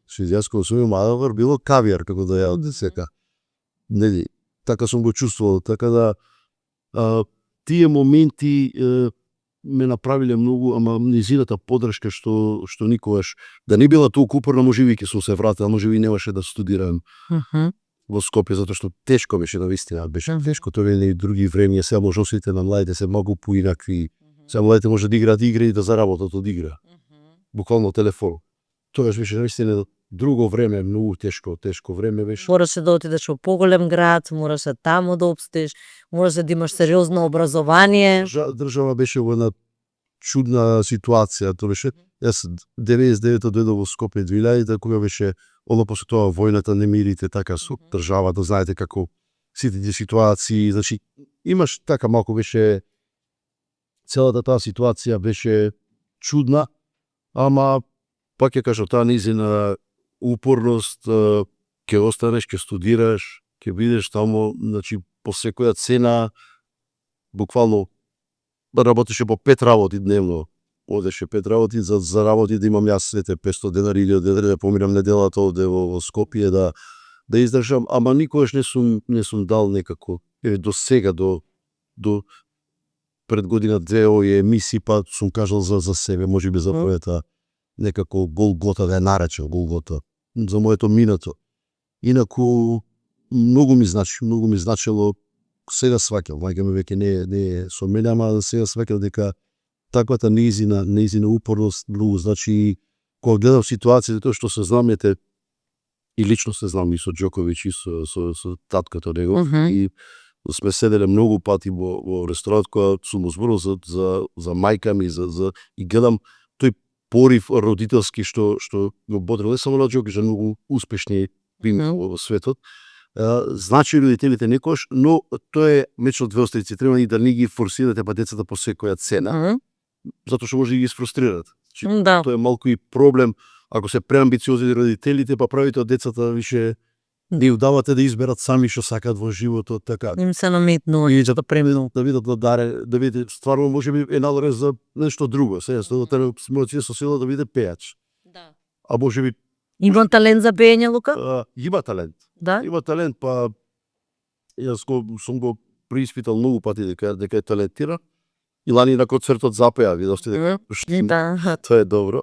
Јас кога сум имал ајвар било кавијар како да ја од десека. Нели, така сум го чувствувал, така да тие моменти ме направиле многу, ама низината поддршка што никогаш да не била толку упорна, можеби ќе сум се вратил, можеби немаше да студирам во Скопје, затоа што тешко беше навистина, беше тешко, тоа и други времиња, сега можностите на младите се многу поинакви. Сега младите може да играат игри и да заработат од игра. Буквално телефон. Тоа беше навистина друго време, многу тешко време беше. Мораше да отидеш во поголем град, мораше таму да обстоиш, мораше да имаш сериозно образование. Држава беше во една чудна ситуација. Тоа беше, јас 99-то дојдов во Скопје 2000, кога беше одма после тоа војната, немирите, така со државата, знаете како сите тие ситуации, значи имаш така малку беше целата таа ситуација беше чудна, ама пак ќе кажам, таа нејзина упорност, ќе останеш, ќе студираш, ќе бидеш таму, значи по секоја цена, буквално работеше по 5 работи дневно. Одеше 5 работи, за работи да имам јас сете 500 денари или денари да поминам неделата овде во Скопје да издржам, ама никогаш не сум дал некако, до сега, до пред година две овие емисии, па сум кажал за себе, можеби за мојата некако Голгота, да ја наречам Голгота, за моето минато. Инаку многу ми значило, сега сваќам, мајка ми веќе не е со мене, ама сега сваќам дека таквата нејзина упорност многу значи. Кога гледам ситуацијата, тоа што се знам, и лично се знам и со Џоковиќ и со таткото него, и сме седеле многу пати во ресторанот кога сум му зборил за мајка ми, и гледам тој порив родителски што го бодрил, не само на Џоковиќ, многу успешни во светот. Значи родителите некош, но тоа е меч од две острици, треба и да не ги форсирате па децата по секоја цена, затоа што може да ги сфрустрират. Тоа е малку и проблем, ако се преамбициозни родителите, па правите од децата више да давате да изберат сами што сакаат во животот, така. Им се наметнува и да преминат. Да видат да биде стварно можеби е надарен за нешто друго. Сега може со сила да биде пејач. Да. А можеби Има талент за пеење, Лука? има талент. Да. Има талент, па јас сум го преиспитал многу пати дека е талентиран. И лани на концертот запеа, видовте дека Да. тоа е добро.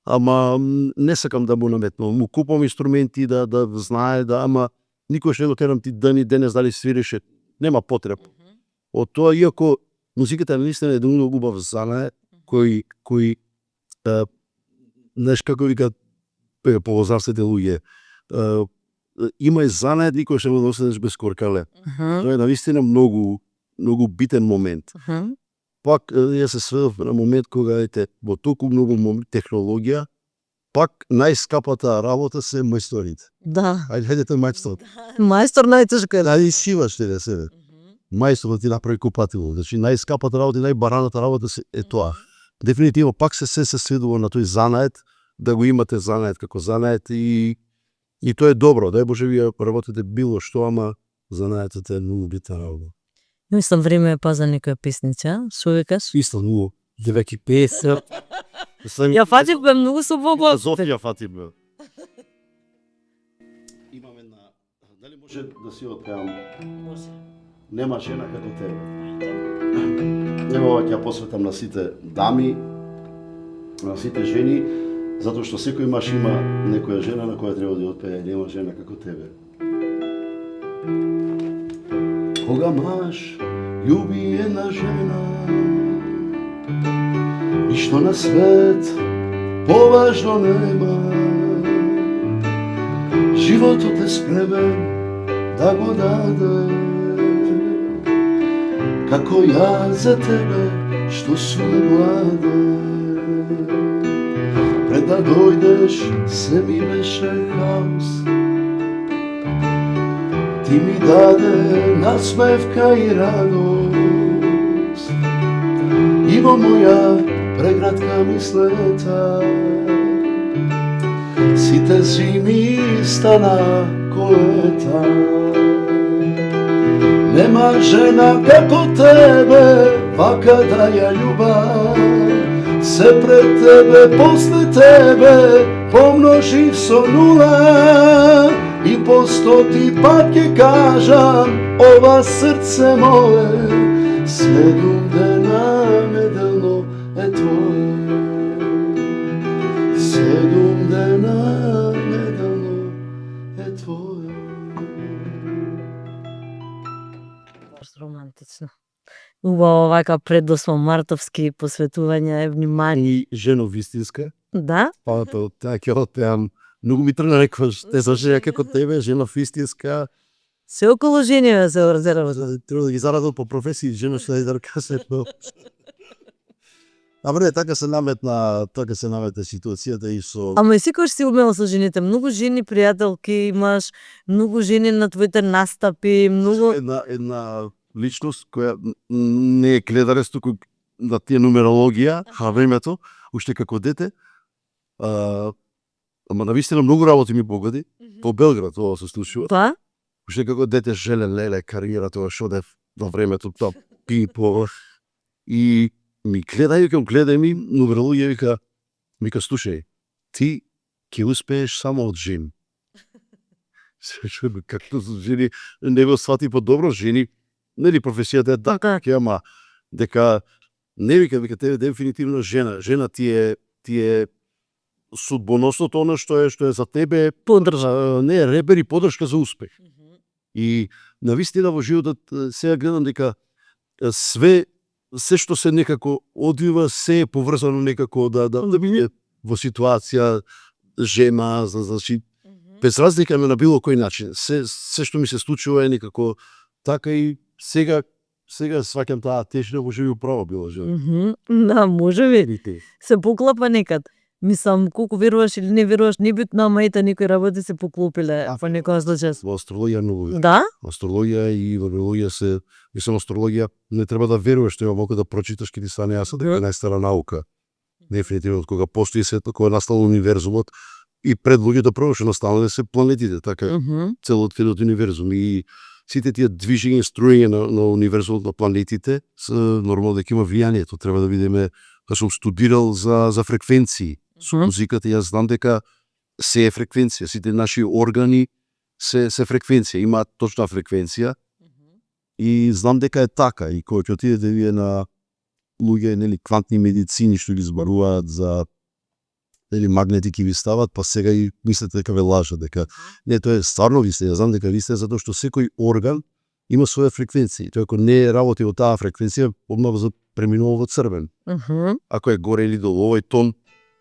Ама не сакам да му наметнувам. Му купам инструменти да знае, ама никош не го терам ти денес дали свиреше. Нема потреб. Од тоа, иако музиката наистина е многу убав занае, кој знаеш како викаат повозрастните луѓе. Има и занае, никош не го носедеш без коркале. Тоа е наистина многу битен момент. Пак ја се сведов на момент кога во толку многу технологија, пак најскапата работа се мајсторите. Да. Хајде мајстор. Мајстор најтешко е. Да исиваш ти на себе. Мајсторот ти направи купатило. Значи најскапата работа и најбараната работа е тоа. Дефинитивно пак се сведува на тој занает, да го имате занает како занает и тоа е добро. Дај Боже вие работите било што, ама занаетот е многу битна работа. Мислам време е па за некоја песница, што викаш? Исто многу. Девеки 50. Ја фатив бе многу со Бога. Зофија фатив бе. Имаме на... Дали може да си отпеам? Може. Нема жена како тебе. Ево ова ќе посветам на сите дами, на сите жени, затоа што секој маж има некоја жена на која треба да отпее, нема жена како тебе. Кога маж љуби една жена, ништо на свет поважно нема. Животот е спремен да го даде, како ја за тебе што сум гладен. Пред да дојдеш се ми беше хаос, ти ми даде насмевка и радост. И во моја преградка мислета сите зими стана колета. Нема жена како тебе, вака да ја љубам. Се пред тебе, после тебе, помножив со нула. И по 100 пат ќе кажам, ова срце мое, 7 дена неделно е твое. 7 дена неделно е твое. Романтично. Убаво вака пред 8 мартовски посветувања е внимание. И жено вистинска. Да? Па таа ќе отпеам. Многу ми тргна некојаш, те за жена како тебе, жена вистинска. Се околу жениве се разерава. Треба да ги зарадам по професии, жена што да каже. Абре, така се наметна ситуацијата и со... Ама и секојаш си умел со жените. Многу жени пријателки имаш, многу жени на твоите настапи, многу... Една личност која не е гледарес туку на тие нумерологија на времето, уште како дете. Ама навистина многу работи ми погоди. По Белград ова се случува. Па? Уште како дете желен леле кариера тоа што одев на времето тоа пипо. И ми гледај ми, нумерологија вика слушај, ти ќе успееш само од жени. Како жени не го свати подобро, жени нели професијата е така, ама дека не вика тебе дефинитивно жена ти е судбоносното она што е за тебе Поддржка. Не, ребер и поддршка за успех. И навистина во животот сега гледам дека се што се некако одвива, се е поврзано некако да биде во ситуација жена, значи без разлика на било кој начин. Се што ми се случува е некако така и сега сваќам таа тежина, може би управо било жена. Да, може би. Се поклапа некад. Мислам, колку веруваш или не веруваш, небитно, ама ете некои работи се поклопиле во некоја случај. Во астрологија многу. Да? Астрологија и во биологија се, мислам астрологија не треба да веруваш, тоа малку да прочиташ ќе ти стане јасно дека е најстара наука. Дефинитивно од кога постои светот, кога настал универзумот, и пред луѓето прво што настанале се планетите, така целиот универзум и сите тие движења, струење на универзумот на планетите се нормално дека има влијанието. Треба да видиме, да сум студирал за фреквенции. Со музиката јас знам дека се е фреквенција, сите наши органи се фреквенција, имаат точна фреквенција. И знам дека е така, и кога ќе отидете вие на луѓе, нели, квантни медицини што ги зборуваат за магнети ќе ви стават, па сега и мислите дека ве лажат, дека не, тоа е стварно ви сте, ја знам дека ви сте, затоа што секој орган има своја фреквенција. Тоа ако не работи од таа фреквенција, одмah преминува во црвен. Ако е горе или долу, овој тон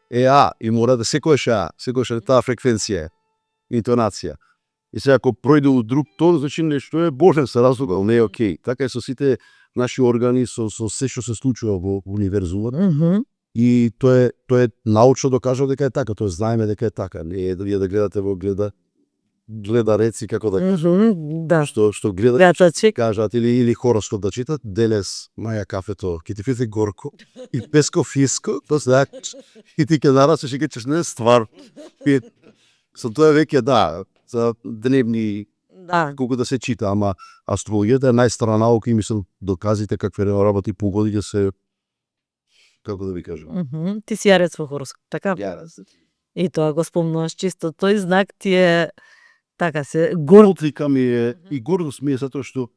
е А, и мора да секојаш е таа фреквенција, интонација. И сега ако пројде у друг тон, значи нешто е божен се разлога, не е окей. Така е со сите наши органи, со се што се случува во универзумот. И тоа е научно докажано дека е така, тоа знаеме дека е така. Не е да вие да гледате во гледа реци како да што гледат, кажат или хороскоп да читат, денес маја кафето ќе ти фите горко и песко фиско, тоа знаеш, и ти ќе нарасеш и ќе чеш не ствар. Со тоа веќе за дневни колку да се чита, ама астрологијата е најстара наука и мислам доказите какви работи по години се, како да ви кажам. Ти си јарец во хороскоп, така? Јарец. И тоа го спомнуваш чисто, тој знак ти е така се Одлика ми е и гордост ми е затоа што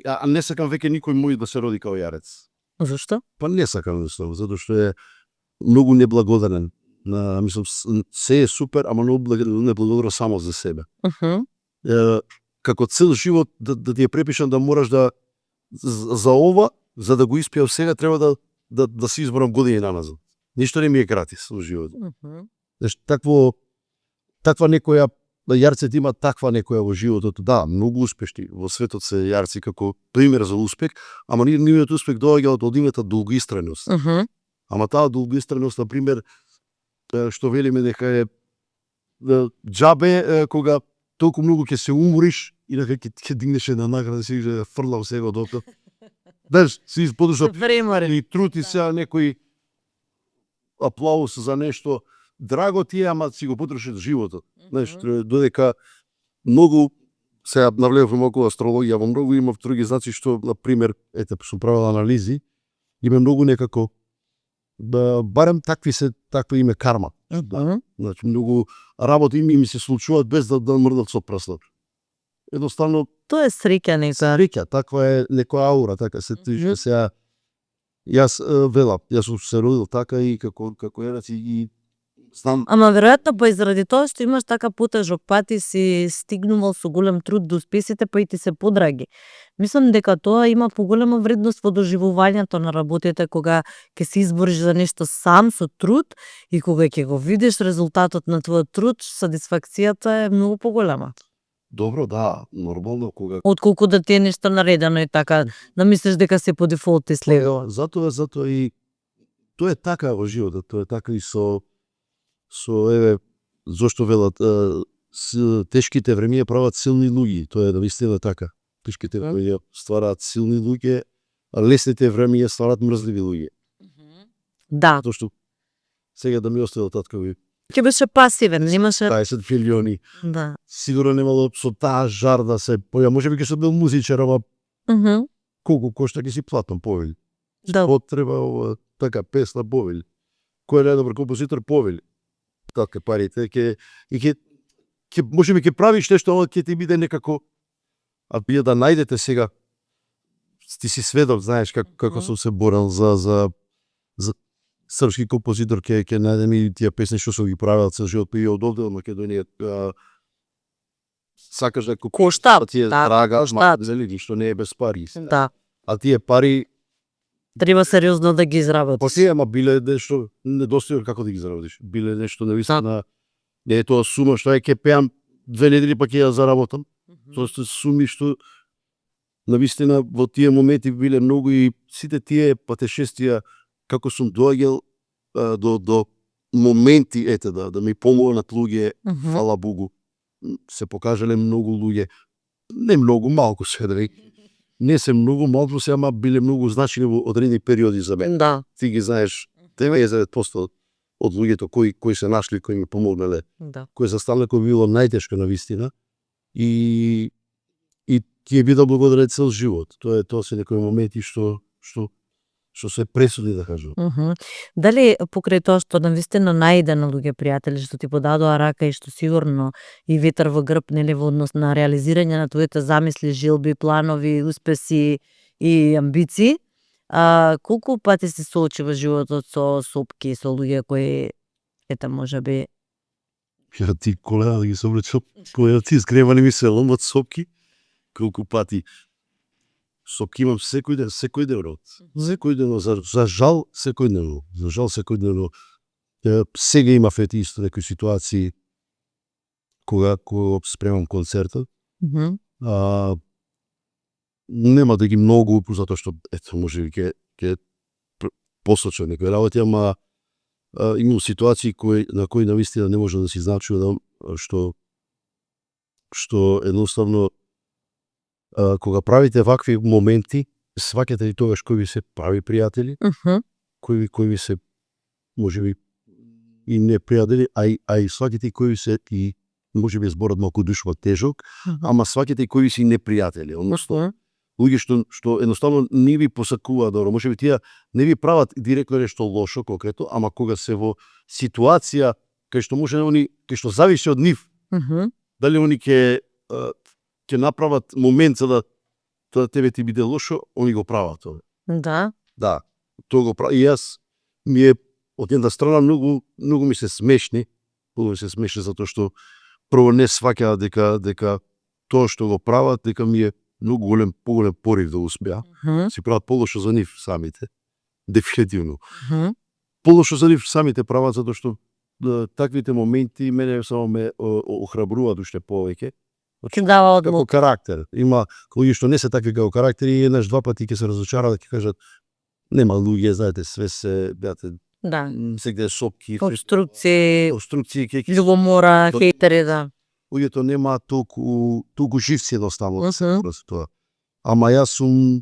а не сакам веќе никој мој да се роди као јарец. Зошто? Па не сакам едноставно, затоа што е многу неблагодарен. Мислам, се е супер, ама многу неблагодарен само за себе. Како цел живот да ти е препишан да мораш да за ова, за да го испијав сега, треба да се изборам години наназад. Ништо не ми е гратис во животот. Таква некоја јарците има таква некоја во животот, многу успешни во светот се јарци како пример за успех, ама нивниот успех доаѓа од нивната долгоистрајност. Ама таа долгоистрајност, на пример, што велиме дека е џабе кога толку многу ќе се умориш и дека ќе дигнеш една награда, си ќе фрлам сега од окно. Си исподуша и трути сега некој аплауз за нешто, драго ти е, ама си го потрошиш животот. Знаеш, додека многу, сега навлегувам околу астрологија, во многу имав други знаци што, на пример, сум правил анализи, има многу некако, барем такви име карма. Значи, многу работи ми се случуваат без да мрдат со прстот. Едноставно, тоа е среќа нека. Среќа, таква е некоја аура, така се тижи. Сега, јас сум се родил така и како јарец и знам. Ама веројатно па заради тоа што имаш така потежок пат и си стигнувал со голем труд до успесите, па и ти се подраги. Мислам дека тоа има поголема вредност во доживувањето на работите, кога ќе се избориш за нешто сам со труд и кога ќе го видиш резултатот на твојот труд, сатисфакцијата е многу поголема. Добро, нормално кога Отколку да ти е нешто наредено и така, да мислиш дека се по дефолт ти следува. Затоа и тоа е така во животот, тоа е така и со зошто велат тешките времиња прават силни луѓе, тоа е навистина така. Тешките времиња ствараат силни луѓе, а лесните времиња ствараат мрзливи луѓе. Затоа што сега да ми оставил таткови Ќе беше пасивен, немаше 20 милиони. Сигурно немало со таа жар да се поја, можеби ќе сум бил музичар, ама колку кошта ќе си платам повели. Потреба така песна повели. Кој е најдобар композитор повели. Така парите ќе можеби ќе правиш нешто, ама ќе ти биде некако, а вие да најдете сега, ти си сведок, знаеш како сум се борел за српски композитор, ќе најдем и тие песни што сум ги правил цел живот, па и од овде од Македонија. Сакаш да кошта, ти е драга, што не е без пари. А тие пари треба сериозно да ги изработиш. Па си, ама биле нешто недостојно како да ги заработиш. Биле нешто навистина, не е тоа сума што ќе пеам 2 недели па ќе ја заработам. Тоа се суми што навистина во тие моменти биле многу и сите тие патешествија како сум доаѓал до моменти да ми помогнат луѓе, фала Богу. Се покажале многу луѓе, не многу, малку се дали. Не се многу, малку се, ама биле многу значени во одредени периоди за мен. Ти ги знаеш, 99% од луѓето кои се нашли, кои ми помогнале, Да. кој застанале, кој било најтешко на вистина и ти е бидел благодарен цел живот. Тоа се некои моменти што се пресудни, да кажам. Дали покрај тоа што навистина најде на луѓе пријатели што ти подадоа рака и што сигурно и ветер во грб, нели, во однос на реализирање на твоите замисли, желби, планови, успеси и амбиции, колку пати се соочи во животот со сопки, со луѓе кои ете можеби Ја ти колена да ги собречам, колена ти изгревани ми се ломат сопки, колку пати сопки имам секој ден, за жал секојдневно. Сега имав исто некои ситуации кога спремам концертот. Нема да ги многу, затоа што ето можеби ќе посочам некои работи, ама имам ситуации на кои навистина не може да се изначувам, што едноставно кога правите вакви моменти, сваќате и тогаш кои ви се прави пријатели, кои ви се можеби и непријатели, а и сваќате и кои ви се и можеби зборот малку душно тежок, ама сваќате и кои ви се непријатели, односно луѓе што едноставно не ви посакуваат добро, можеби тие не ви прават директно нешто лошо конкретно, ама кога се во ситуација кај што може кај што зависи од нив, дали они ќе направат момент за да тебе ти биде лошо, они го прават тоа. Да. Да, тоа го прават. И јас ми е од една страна многу ми се смешни, затоа што прво не сваќаат дека тоа што го прават, дека ми е многу поголем порив да успеа. Си прават полошо за нив самите. Дефинитивно. Полошо за нив самите прават, затоа што таквите моменти мене само ме охрабруваат уште повеќе. Ќе дава Како одлука. карактер. Има луѓе што не се такви како карактер и еднаш два пати ќе се разочараат, ќе кажат нема луѓе, знаете, све се беате Да. сегде сопки, Обструкции, ќе љубомора, хейтери, да. луѓето немаат толку живци едноставно се тоа. Ама јас сум,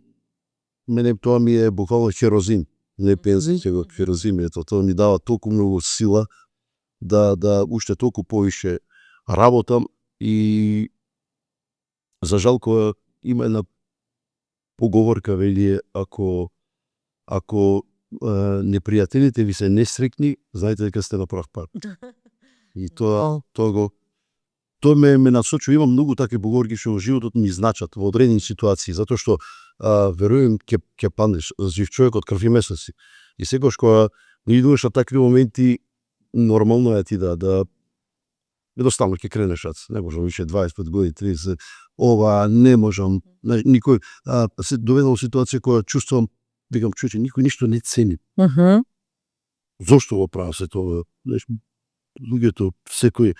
мене тоа ми е буквално херозин, не пензин, го херозин е тоа ми дава толку многу сила да уште толку повише работам и за жал кога има една поговорка вели ако непријателите ви се несрекни, знаете дека сте на прав пат. И тоа ме насочува, имам многу такви поговорки што во животот ми значат во одредени ситуации, затоа што верувам ќе паднеш, жив човек од крв и месеци. И секогаш кога идуваш на такви моменти, нормално е ти да едноставно ќе кренеш не можам више 25 години, 30, ова не можам, никој се доведам во ситуација која чувствувам, викам човече, никој ништо не цени. Зошто го правам се тоа? Луѓето секој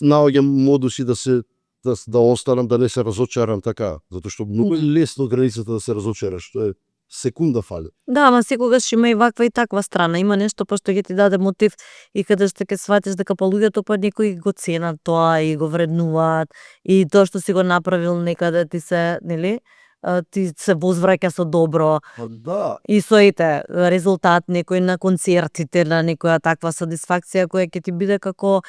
наоѓам модуси да останам, да не се разочарам така, затоа што многу лесно границата да се разочараш, тоа е секунда фали. Да, ама секогаш има и ваква и таква страна. Има нешто па што ќе ти даде мотив и каде што ќе сватиш дека па луѓето па некои го ценат тоа и го вреднуваат и тоа што си го направил некаде ти се, нели, ти се возвраќа со добро. Да. И со резултат некој на концертите, на некоја таква сатисфакција која ќе ти биде како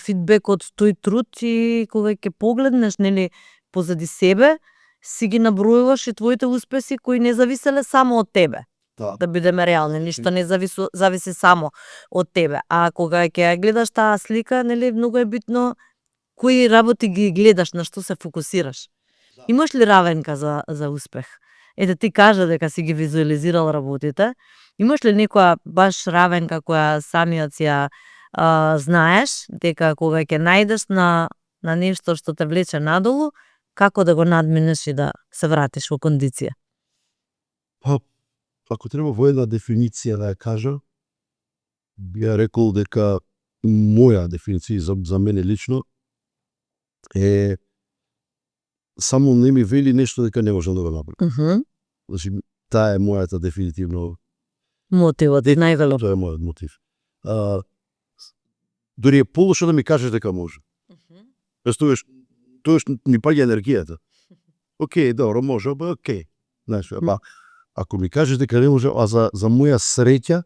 фидбек од тој труд и кога ќе погледнеш, нели, позади себе, си ги набројуваш и твоите успеси кои не зависеле само од тебе. Да бидеме реални, ништо не зависи само од тебе. А кога ќе гледаш таа слика, нели, многу е битно кои работи ги гледаш, на што се фокусираш. Имаш ли равенка за успех? Ете, ти кажа дека си ги визуализирал работите. Имаш ли некоја баш равенка која самиот ја знаеш, дека кога ќе најдеш на нешто што те влече надолу, како да го надминеш и да се вратиш во кондиција? Ако треба во една дефиниција да ја кажа, би ја рекол дека моја дефиниција за мене лично е само не ми вели нешто дека не можам да го направам. Значи, таа е мојата дефинитивно мотивот, најголем. Тоа е мојот мотив. Дори е полошо да ми кажеш дека може. Тоа ми паѓа енергијата. Океј, добро, може, океј. Знаеш, ако ми кажеш дека не може, а за моја среќа,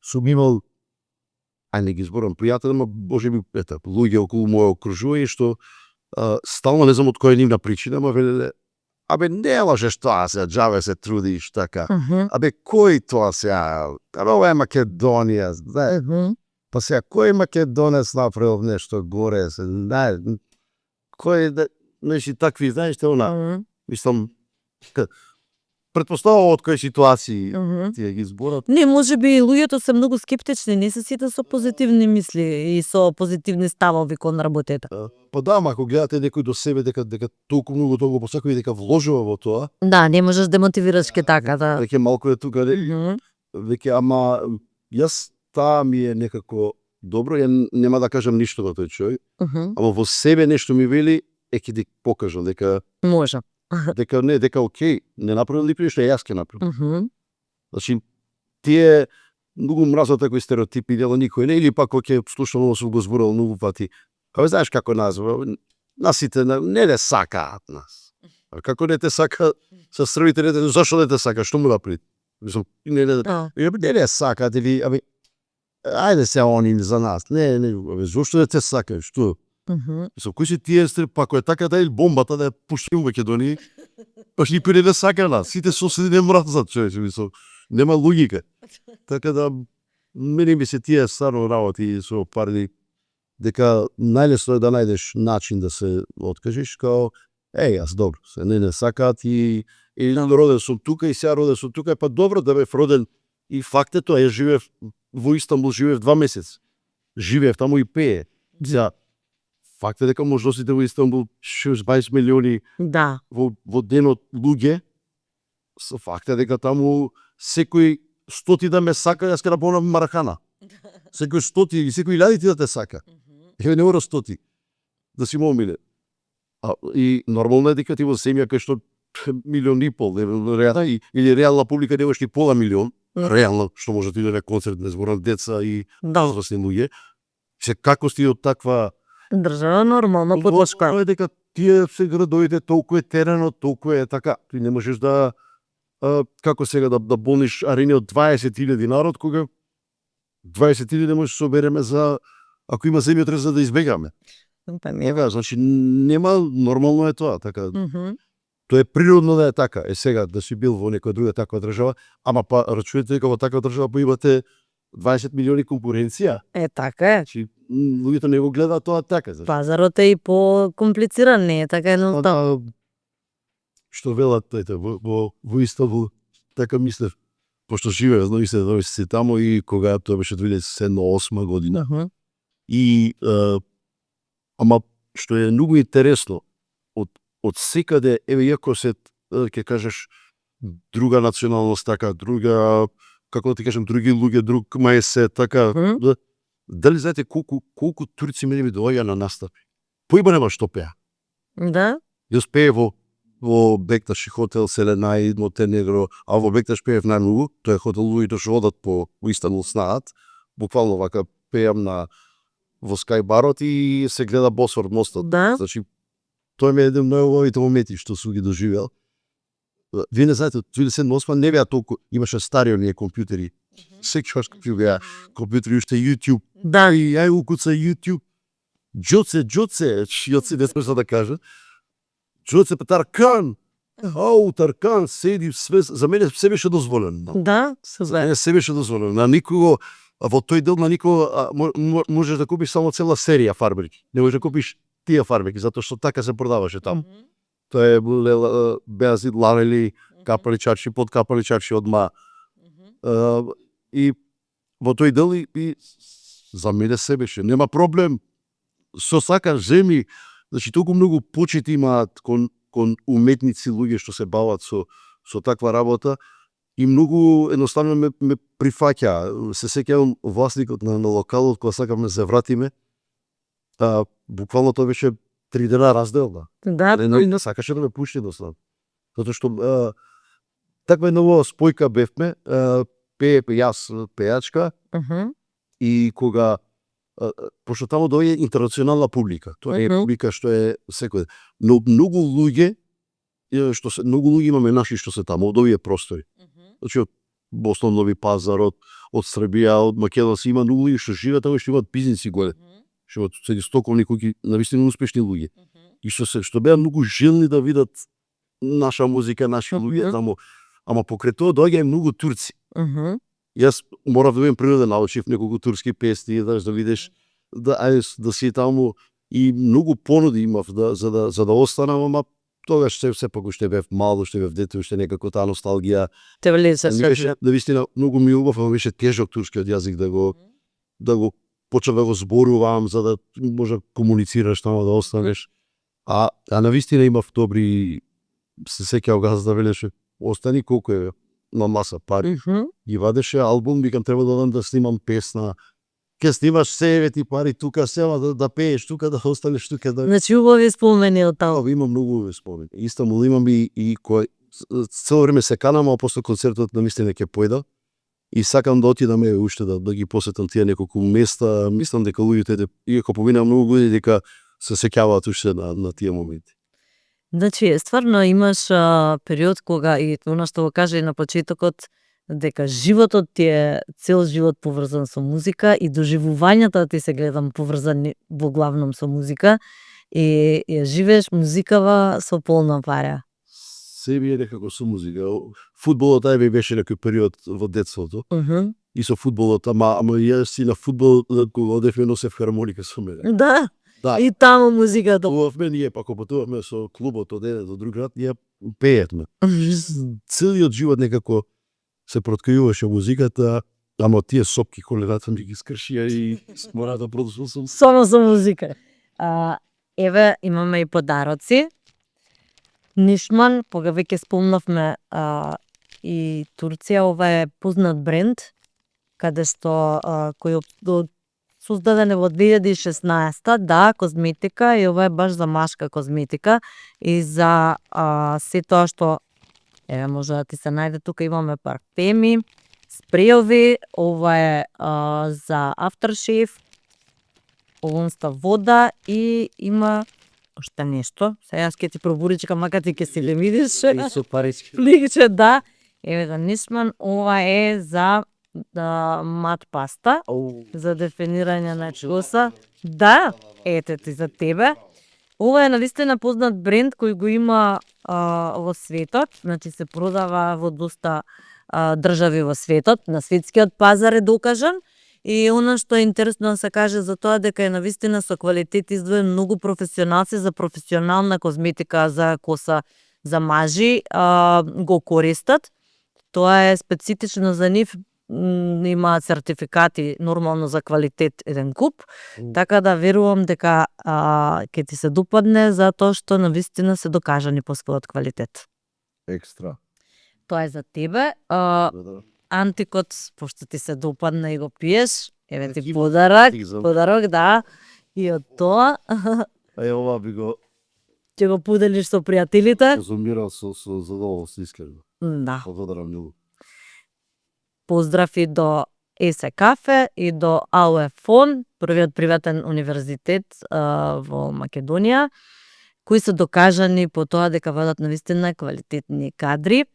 сум имал, не ги зборам пријатели, ама можеби луѓе околу моје окружување што стално не знам од која нивна причина, ама велеле, абе не лажеш тоа се, џабе се трудиш така. Абе кој тоа сега? Абе ова е Македонија, знаеш. Па сега кој македонец направил нешто горе, се знаеш. Кој да нешто такви, знаеш те она. Мислам, претпоставувам од кои ситуации тие ги зборат. Не, можеби луѓето се многу скептични, не се сите со позитивни мисли и со позитивни ставови кон работета. Па да, ама ако гледате некој до себе дека толку многу тоа го посакува и дека вложува во тоа, Да, не можеш да мотивираш ке така, да. веќе малку е тука, веќе ама јас таа ми е некако добро, ја нема да кажам ништо на тој човек, ама во себе нешто ми вели, ќе ти покажам дека Може. дека окей, не направил ли нешто, јас ќе направам. Значи тие многу мразат такви стереотипи, дела никој не, или пак ќе слушам, но сум го зборал многу пати. Абе знаеш како нас, сите не те сакаат нас. А како не те сака со србите, не те, зашто не те сака, што му направи? Мислам, не те сакаат или ајде се они за нас. Не, зошто не те сака, што? Мислам, кои се тие сте, па кој е така да бомбата да ја пуштим во Македонија, па никој не сака нас, сите соседи не мразат, човече, мислам, нема логика. Така да, мене ми се тие стварно работи со пари, дека најлесно е да најдеш начин да се откажеш, као, јас добро, се не сакаат и роден сум тука и сега роден сум тука, па добро да бев роден, и факт е тоа, ја живеев во Истанбул, живеев 2 месеци, живеев таму и пее. Сега, факт е дека можностите во Истанбул 20 милиони во денот луѓе, факт е дека таму секој стоти да ме сака, јас ќе напомнам марахана. Секој стоти и секој илјадити да те сака. Не мора стоти да си му омиле. И нормално е дека ти во земја кај што милион и пол, или реална публика немаш ни пола милион, реално, што може да иде на концерт, не зборам деца и возрастни луѓе, се како сти од таква држава нормално подлашка. Тоа е дека тие се градовите, толку е теренот, толку е така, ти не можеш да како сега да болниш арени од 20.000 народ, кога 20.000 можеш да се собереме за ако има земјотрес за да избегаме. Па не, значи нема, нормално е тоа, така. Тоа е природно да е така. Сега да си бил во некоја друга таква држава, ама па рачунете дека во таква држава па имате 20 милиони конкуренција. Така е. Значи луѓето не го гледаат тоа така. Пазарот е и по-комплициран, не е така едноставно. Што велат во Истанбул, така мислев, пошто живеев, се таму и кога тоа беше 2007-2008 година. И ама што е многу интересно, од секаде, иако се ќе кажеш друга националност, така, друга, како да ти кажем, други луѓе, друг мајсе, така, дали знаете колку турци мене ми доаѓа на настапи? Поима нема што пеа. Да? Јас пее во Бекташ хотел Селенај, Монтенегро, а во Бекташ пеев најмногу, тоа е хотел луѓето што одат по Истанбул знаат, буквално вака пеам во Скај барот и се гледа Босфор мостот. Да. Значи, тоа ми е еден најубавите моменти што сум ги доживел. Вие не знаете, 2007-2008 не беа толку, имаше стари оние компјутери. Секогаш беа компјутери, уште YouTube. Да. И ја укуца YouTube. Џоце, не смешно да кажа. Џоце па Таркан. Таркан седи све, за мене се беше дозволено. Да, се беше дозволено. На никого во тој дел на никого можеш да купиш само цела серија фарберки. Не можеш да купиш тие фарберки, затоа што така се продаваше таму. Тоа е беа лавели, капали чарши, подкапали чарши одма. И во тој дел и за мене се беше. Нема проблем. Со сакаш земи, значи толку многу почит имаат кон уметници, луѓе што се бават со таква работа. И многу едноставно ме прифаќа. Се сеќавам власникот на локалот, кога сакаме да се вратиме, буквално тоа беше 3 дена разделна. Да. Не сакаше да ме пушти едноставно. Затоа што таква една спојка бевме, јас пејачка, и кога пошто таму доаѓа интернационална публика. Тоа е публика што е секој. Но многу луѓе имаме наши што се таму од овие простори. Значи, основно Нови Пазар, од Србија, од Македонија, има многу луѓе што живеат таму и што имаат бизниси големи. Што имаат цели стоковни кои навистина успешни луѓе. И што беа многу желни да видат наша музика, наши луѓе таму. Ама покрај тоа доаѓа и многу турци. Јас морав да бидам принуден, научив неколку турски песни, да видиш, да си таму и многу понуди имав за да останам, ама тогаш сепак уште бев мал, уште бев дете, уште некако таа носталгија. Те влезе се. Беше навистина многу ми убав, ама беше тежок турскиот јазик да го почнав да го зборувам за да може комуницираш таму да останеш. А навистина имав добри, се сеќавам газда велеше остани колку е на маса пари. И вадеше албум, викам треба да одам да снимам песна. Ке снимаш себе ти пари тука, сема да пееш тука, да останеш тука. Значи убави спомени од таму. Имам многу убави спомени. Истанбул имам и кој цело време се канам, а после концертот навистина ќе појда. И сакам да отидам уште да ги посетам тие неколку места. Мислам дека луѓето, иако помина многу години, дека се сеќаваат уште на тие моменти. Значи, стварно имаш период кога, и она што го кажа и на почетокот, дека животот ти е цел живот поврзан со музика и доживувањата ти се гледам поврзани во главном со музика и ја живееш музикава со полна пара. Себе е некако со музика. Фудбалот ајде беше некој период во детството. И со фудбалот, ама јас си на фудбал кога одевме носев хармоника со мене. Да. Да. И таму музиката. Патувавме ние, па кога патувавме со клубот од еден до друг град, ние пеевме. Целиот живот некако се проткриваше музиката, ама тие сопки колената ми ги скршија и мора да продолжам. Само со музика. Еве, имаме и подароци. Нишман, кога веќе спомнавме и Турција, ова е познат бренд, каде што кој создаден во 2016, да, козметика, и ова е баш за машка козметика и за се тоа што еве може да ти се најде тука, имаме парфеми, спреови, ова е за aftershave, овонста вода и има уште нешто. Сега јас ќе ти пробуричкам, мака ти ќе си го видиш. Со парички. Пликче, да. Еве за Нишман, ова е за мат паста за дефинирање на коса. Да, ете ти за тебе. Ова е навистина познат бренд кој го има во светот, значи се продава во доста држави во светот, на светскиот пазар е докажан. И она што е интересно да се каже за тоа дека е навистина со квалитет издвоен, многу професионалци за професионална козметика за коса за мажи го користат. Тоа е специфично за нив, имаат сертификати нормално за квалитет еден куп, така да верувам дека ќе ти се допадне затоа што навистина се докажани по својот квалитет. Екстра. Тоа е за тебе. Антикот, пошто ти се допадна и го пиеш, еве ти подарок, да, и од тоа. Ова би го ќе го поделиш со пријателите. конзумирал со задоволство искрено. Да. Благодарам многу. Поздрав и до ЕСЕ Кафе и до АУЕ-фон, првиот приватен универзитет во Македонија, кои се докажани по тоа дека водат навистина квалитетни кадри.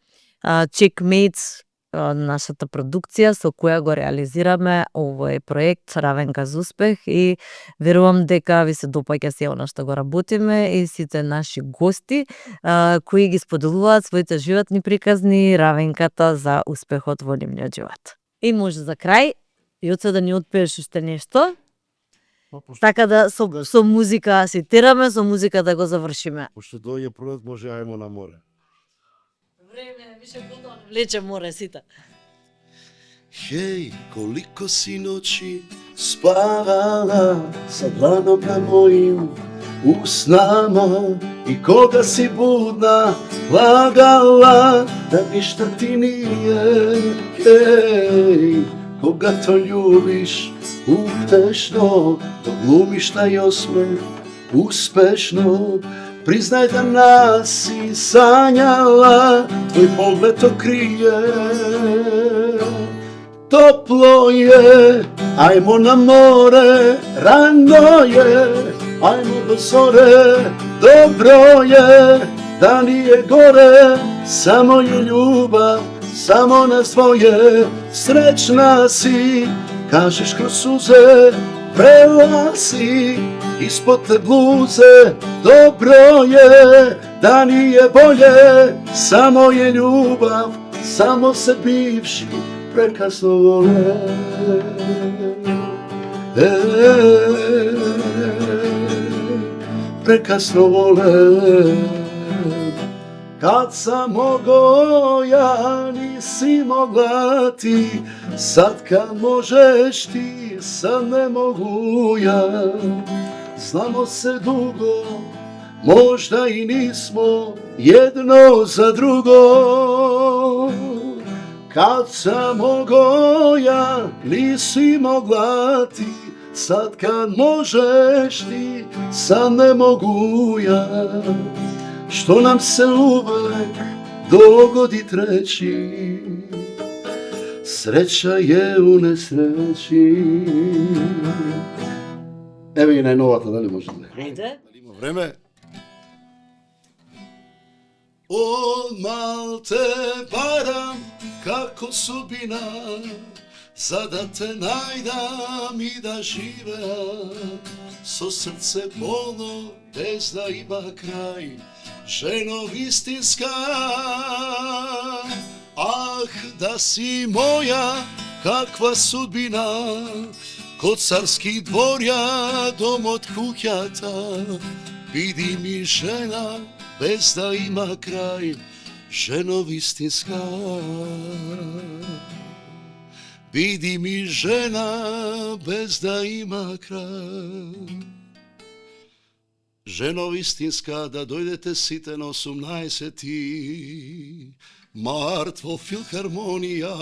Checkmates, нашата продукција со која го реализираме овој проект Равенка за успех, и верувам дека ви се допаѓа се она што го работиме и сите наши гости кои ги споделуваат своите животни приказни, равенката за успехот во нивниот живот. И може за крај, Јоце, да ни отпееш уште нешто. Така да со музика си тераме, со музика да го завршиме. Пошто дојде пролет, може ајмо на море. Време више готово, влече море сите. Хеј, колико си ночи спавала sa dlanom na mojim usnama i koga si budna lagala da ništa ti nije. Hej, koga to ljubiš utešno, to glumiš taj osmeh uspešno. Priznaj da nas si sanjala, tvoj pogled to krije. Toplo je, ajmo na more, rano je, ajmo do zore, dobro je, da nije gore, samo je ljubav само nas dvoje, srećna si, kažeš kroz suze, vrela si, ispod te bluze, dobro je, da nije bolje, samo je ljubav, samo se bivši prekasno vole. Prekasno vole. Kad sam mogao ja, nisi mogla ti, sad kad možeš ti, sad ne mogu ja. Znamo se dugo, možda i nismo jedno za drugo. Kad sam mogao ja, nisi mogla ti, sad kad možeš ti, sad ne mogu ja. Što nam se uvek dogodi treći, sreća je u nesreći. Evo i najnovata, da li možete? Ajde. Da li ima vreme? Od Malte baram kako sudbina, za da te najdam i da živem, so srce polno, bez da ima kraj, ženo istinska. Ah, da si moja, kakva sudbina, kod carskih dvorja, dom od kuhjata, vidi mi žena, bez da ima kraj, ženo istinska. Vidi mi žena, bez da ima kraj. Ženo istinska, da dojdete site na 18. mart во филхармонија.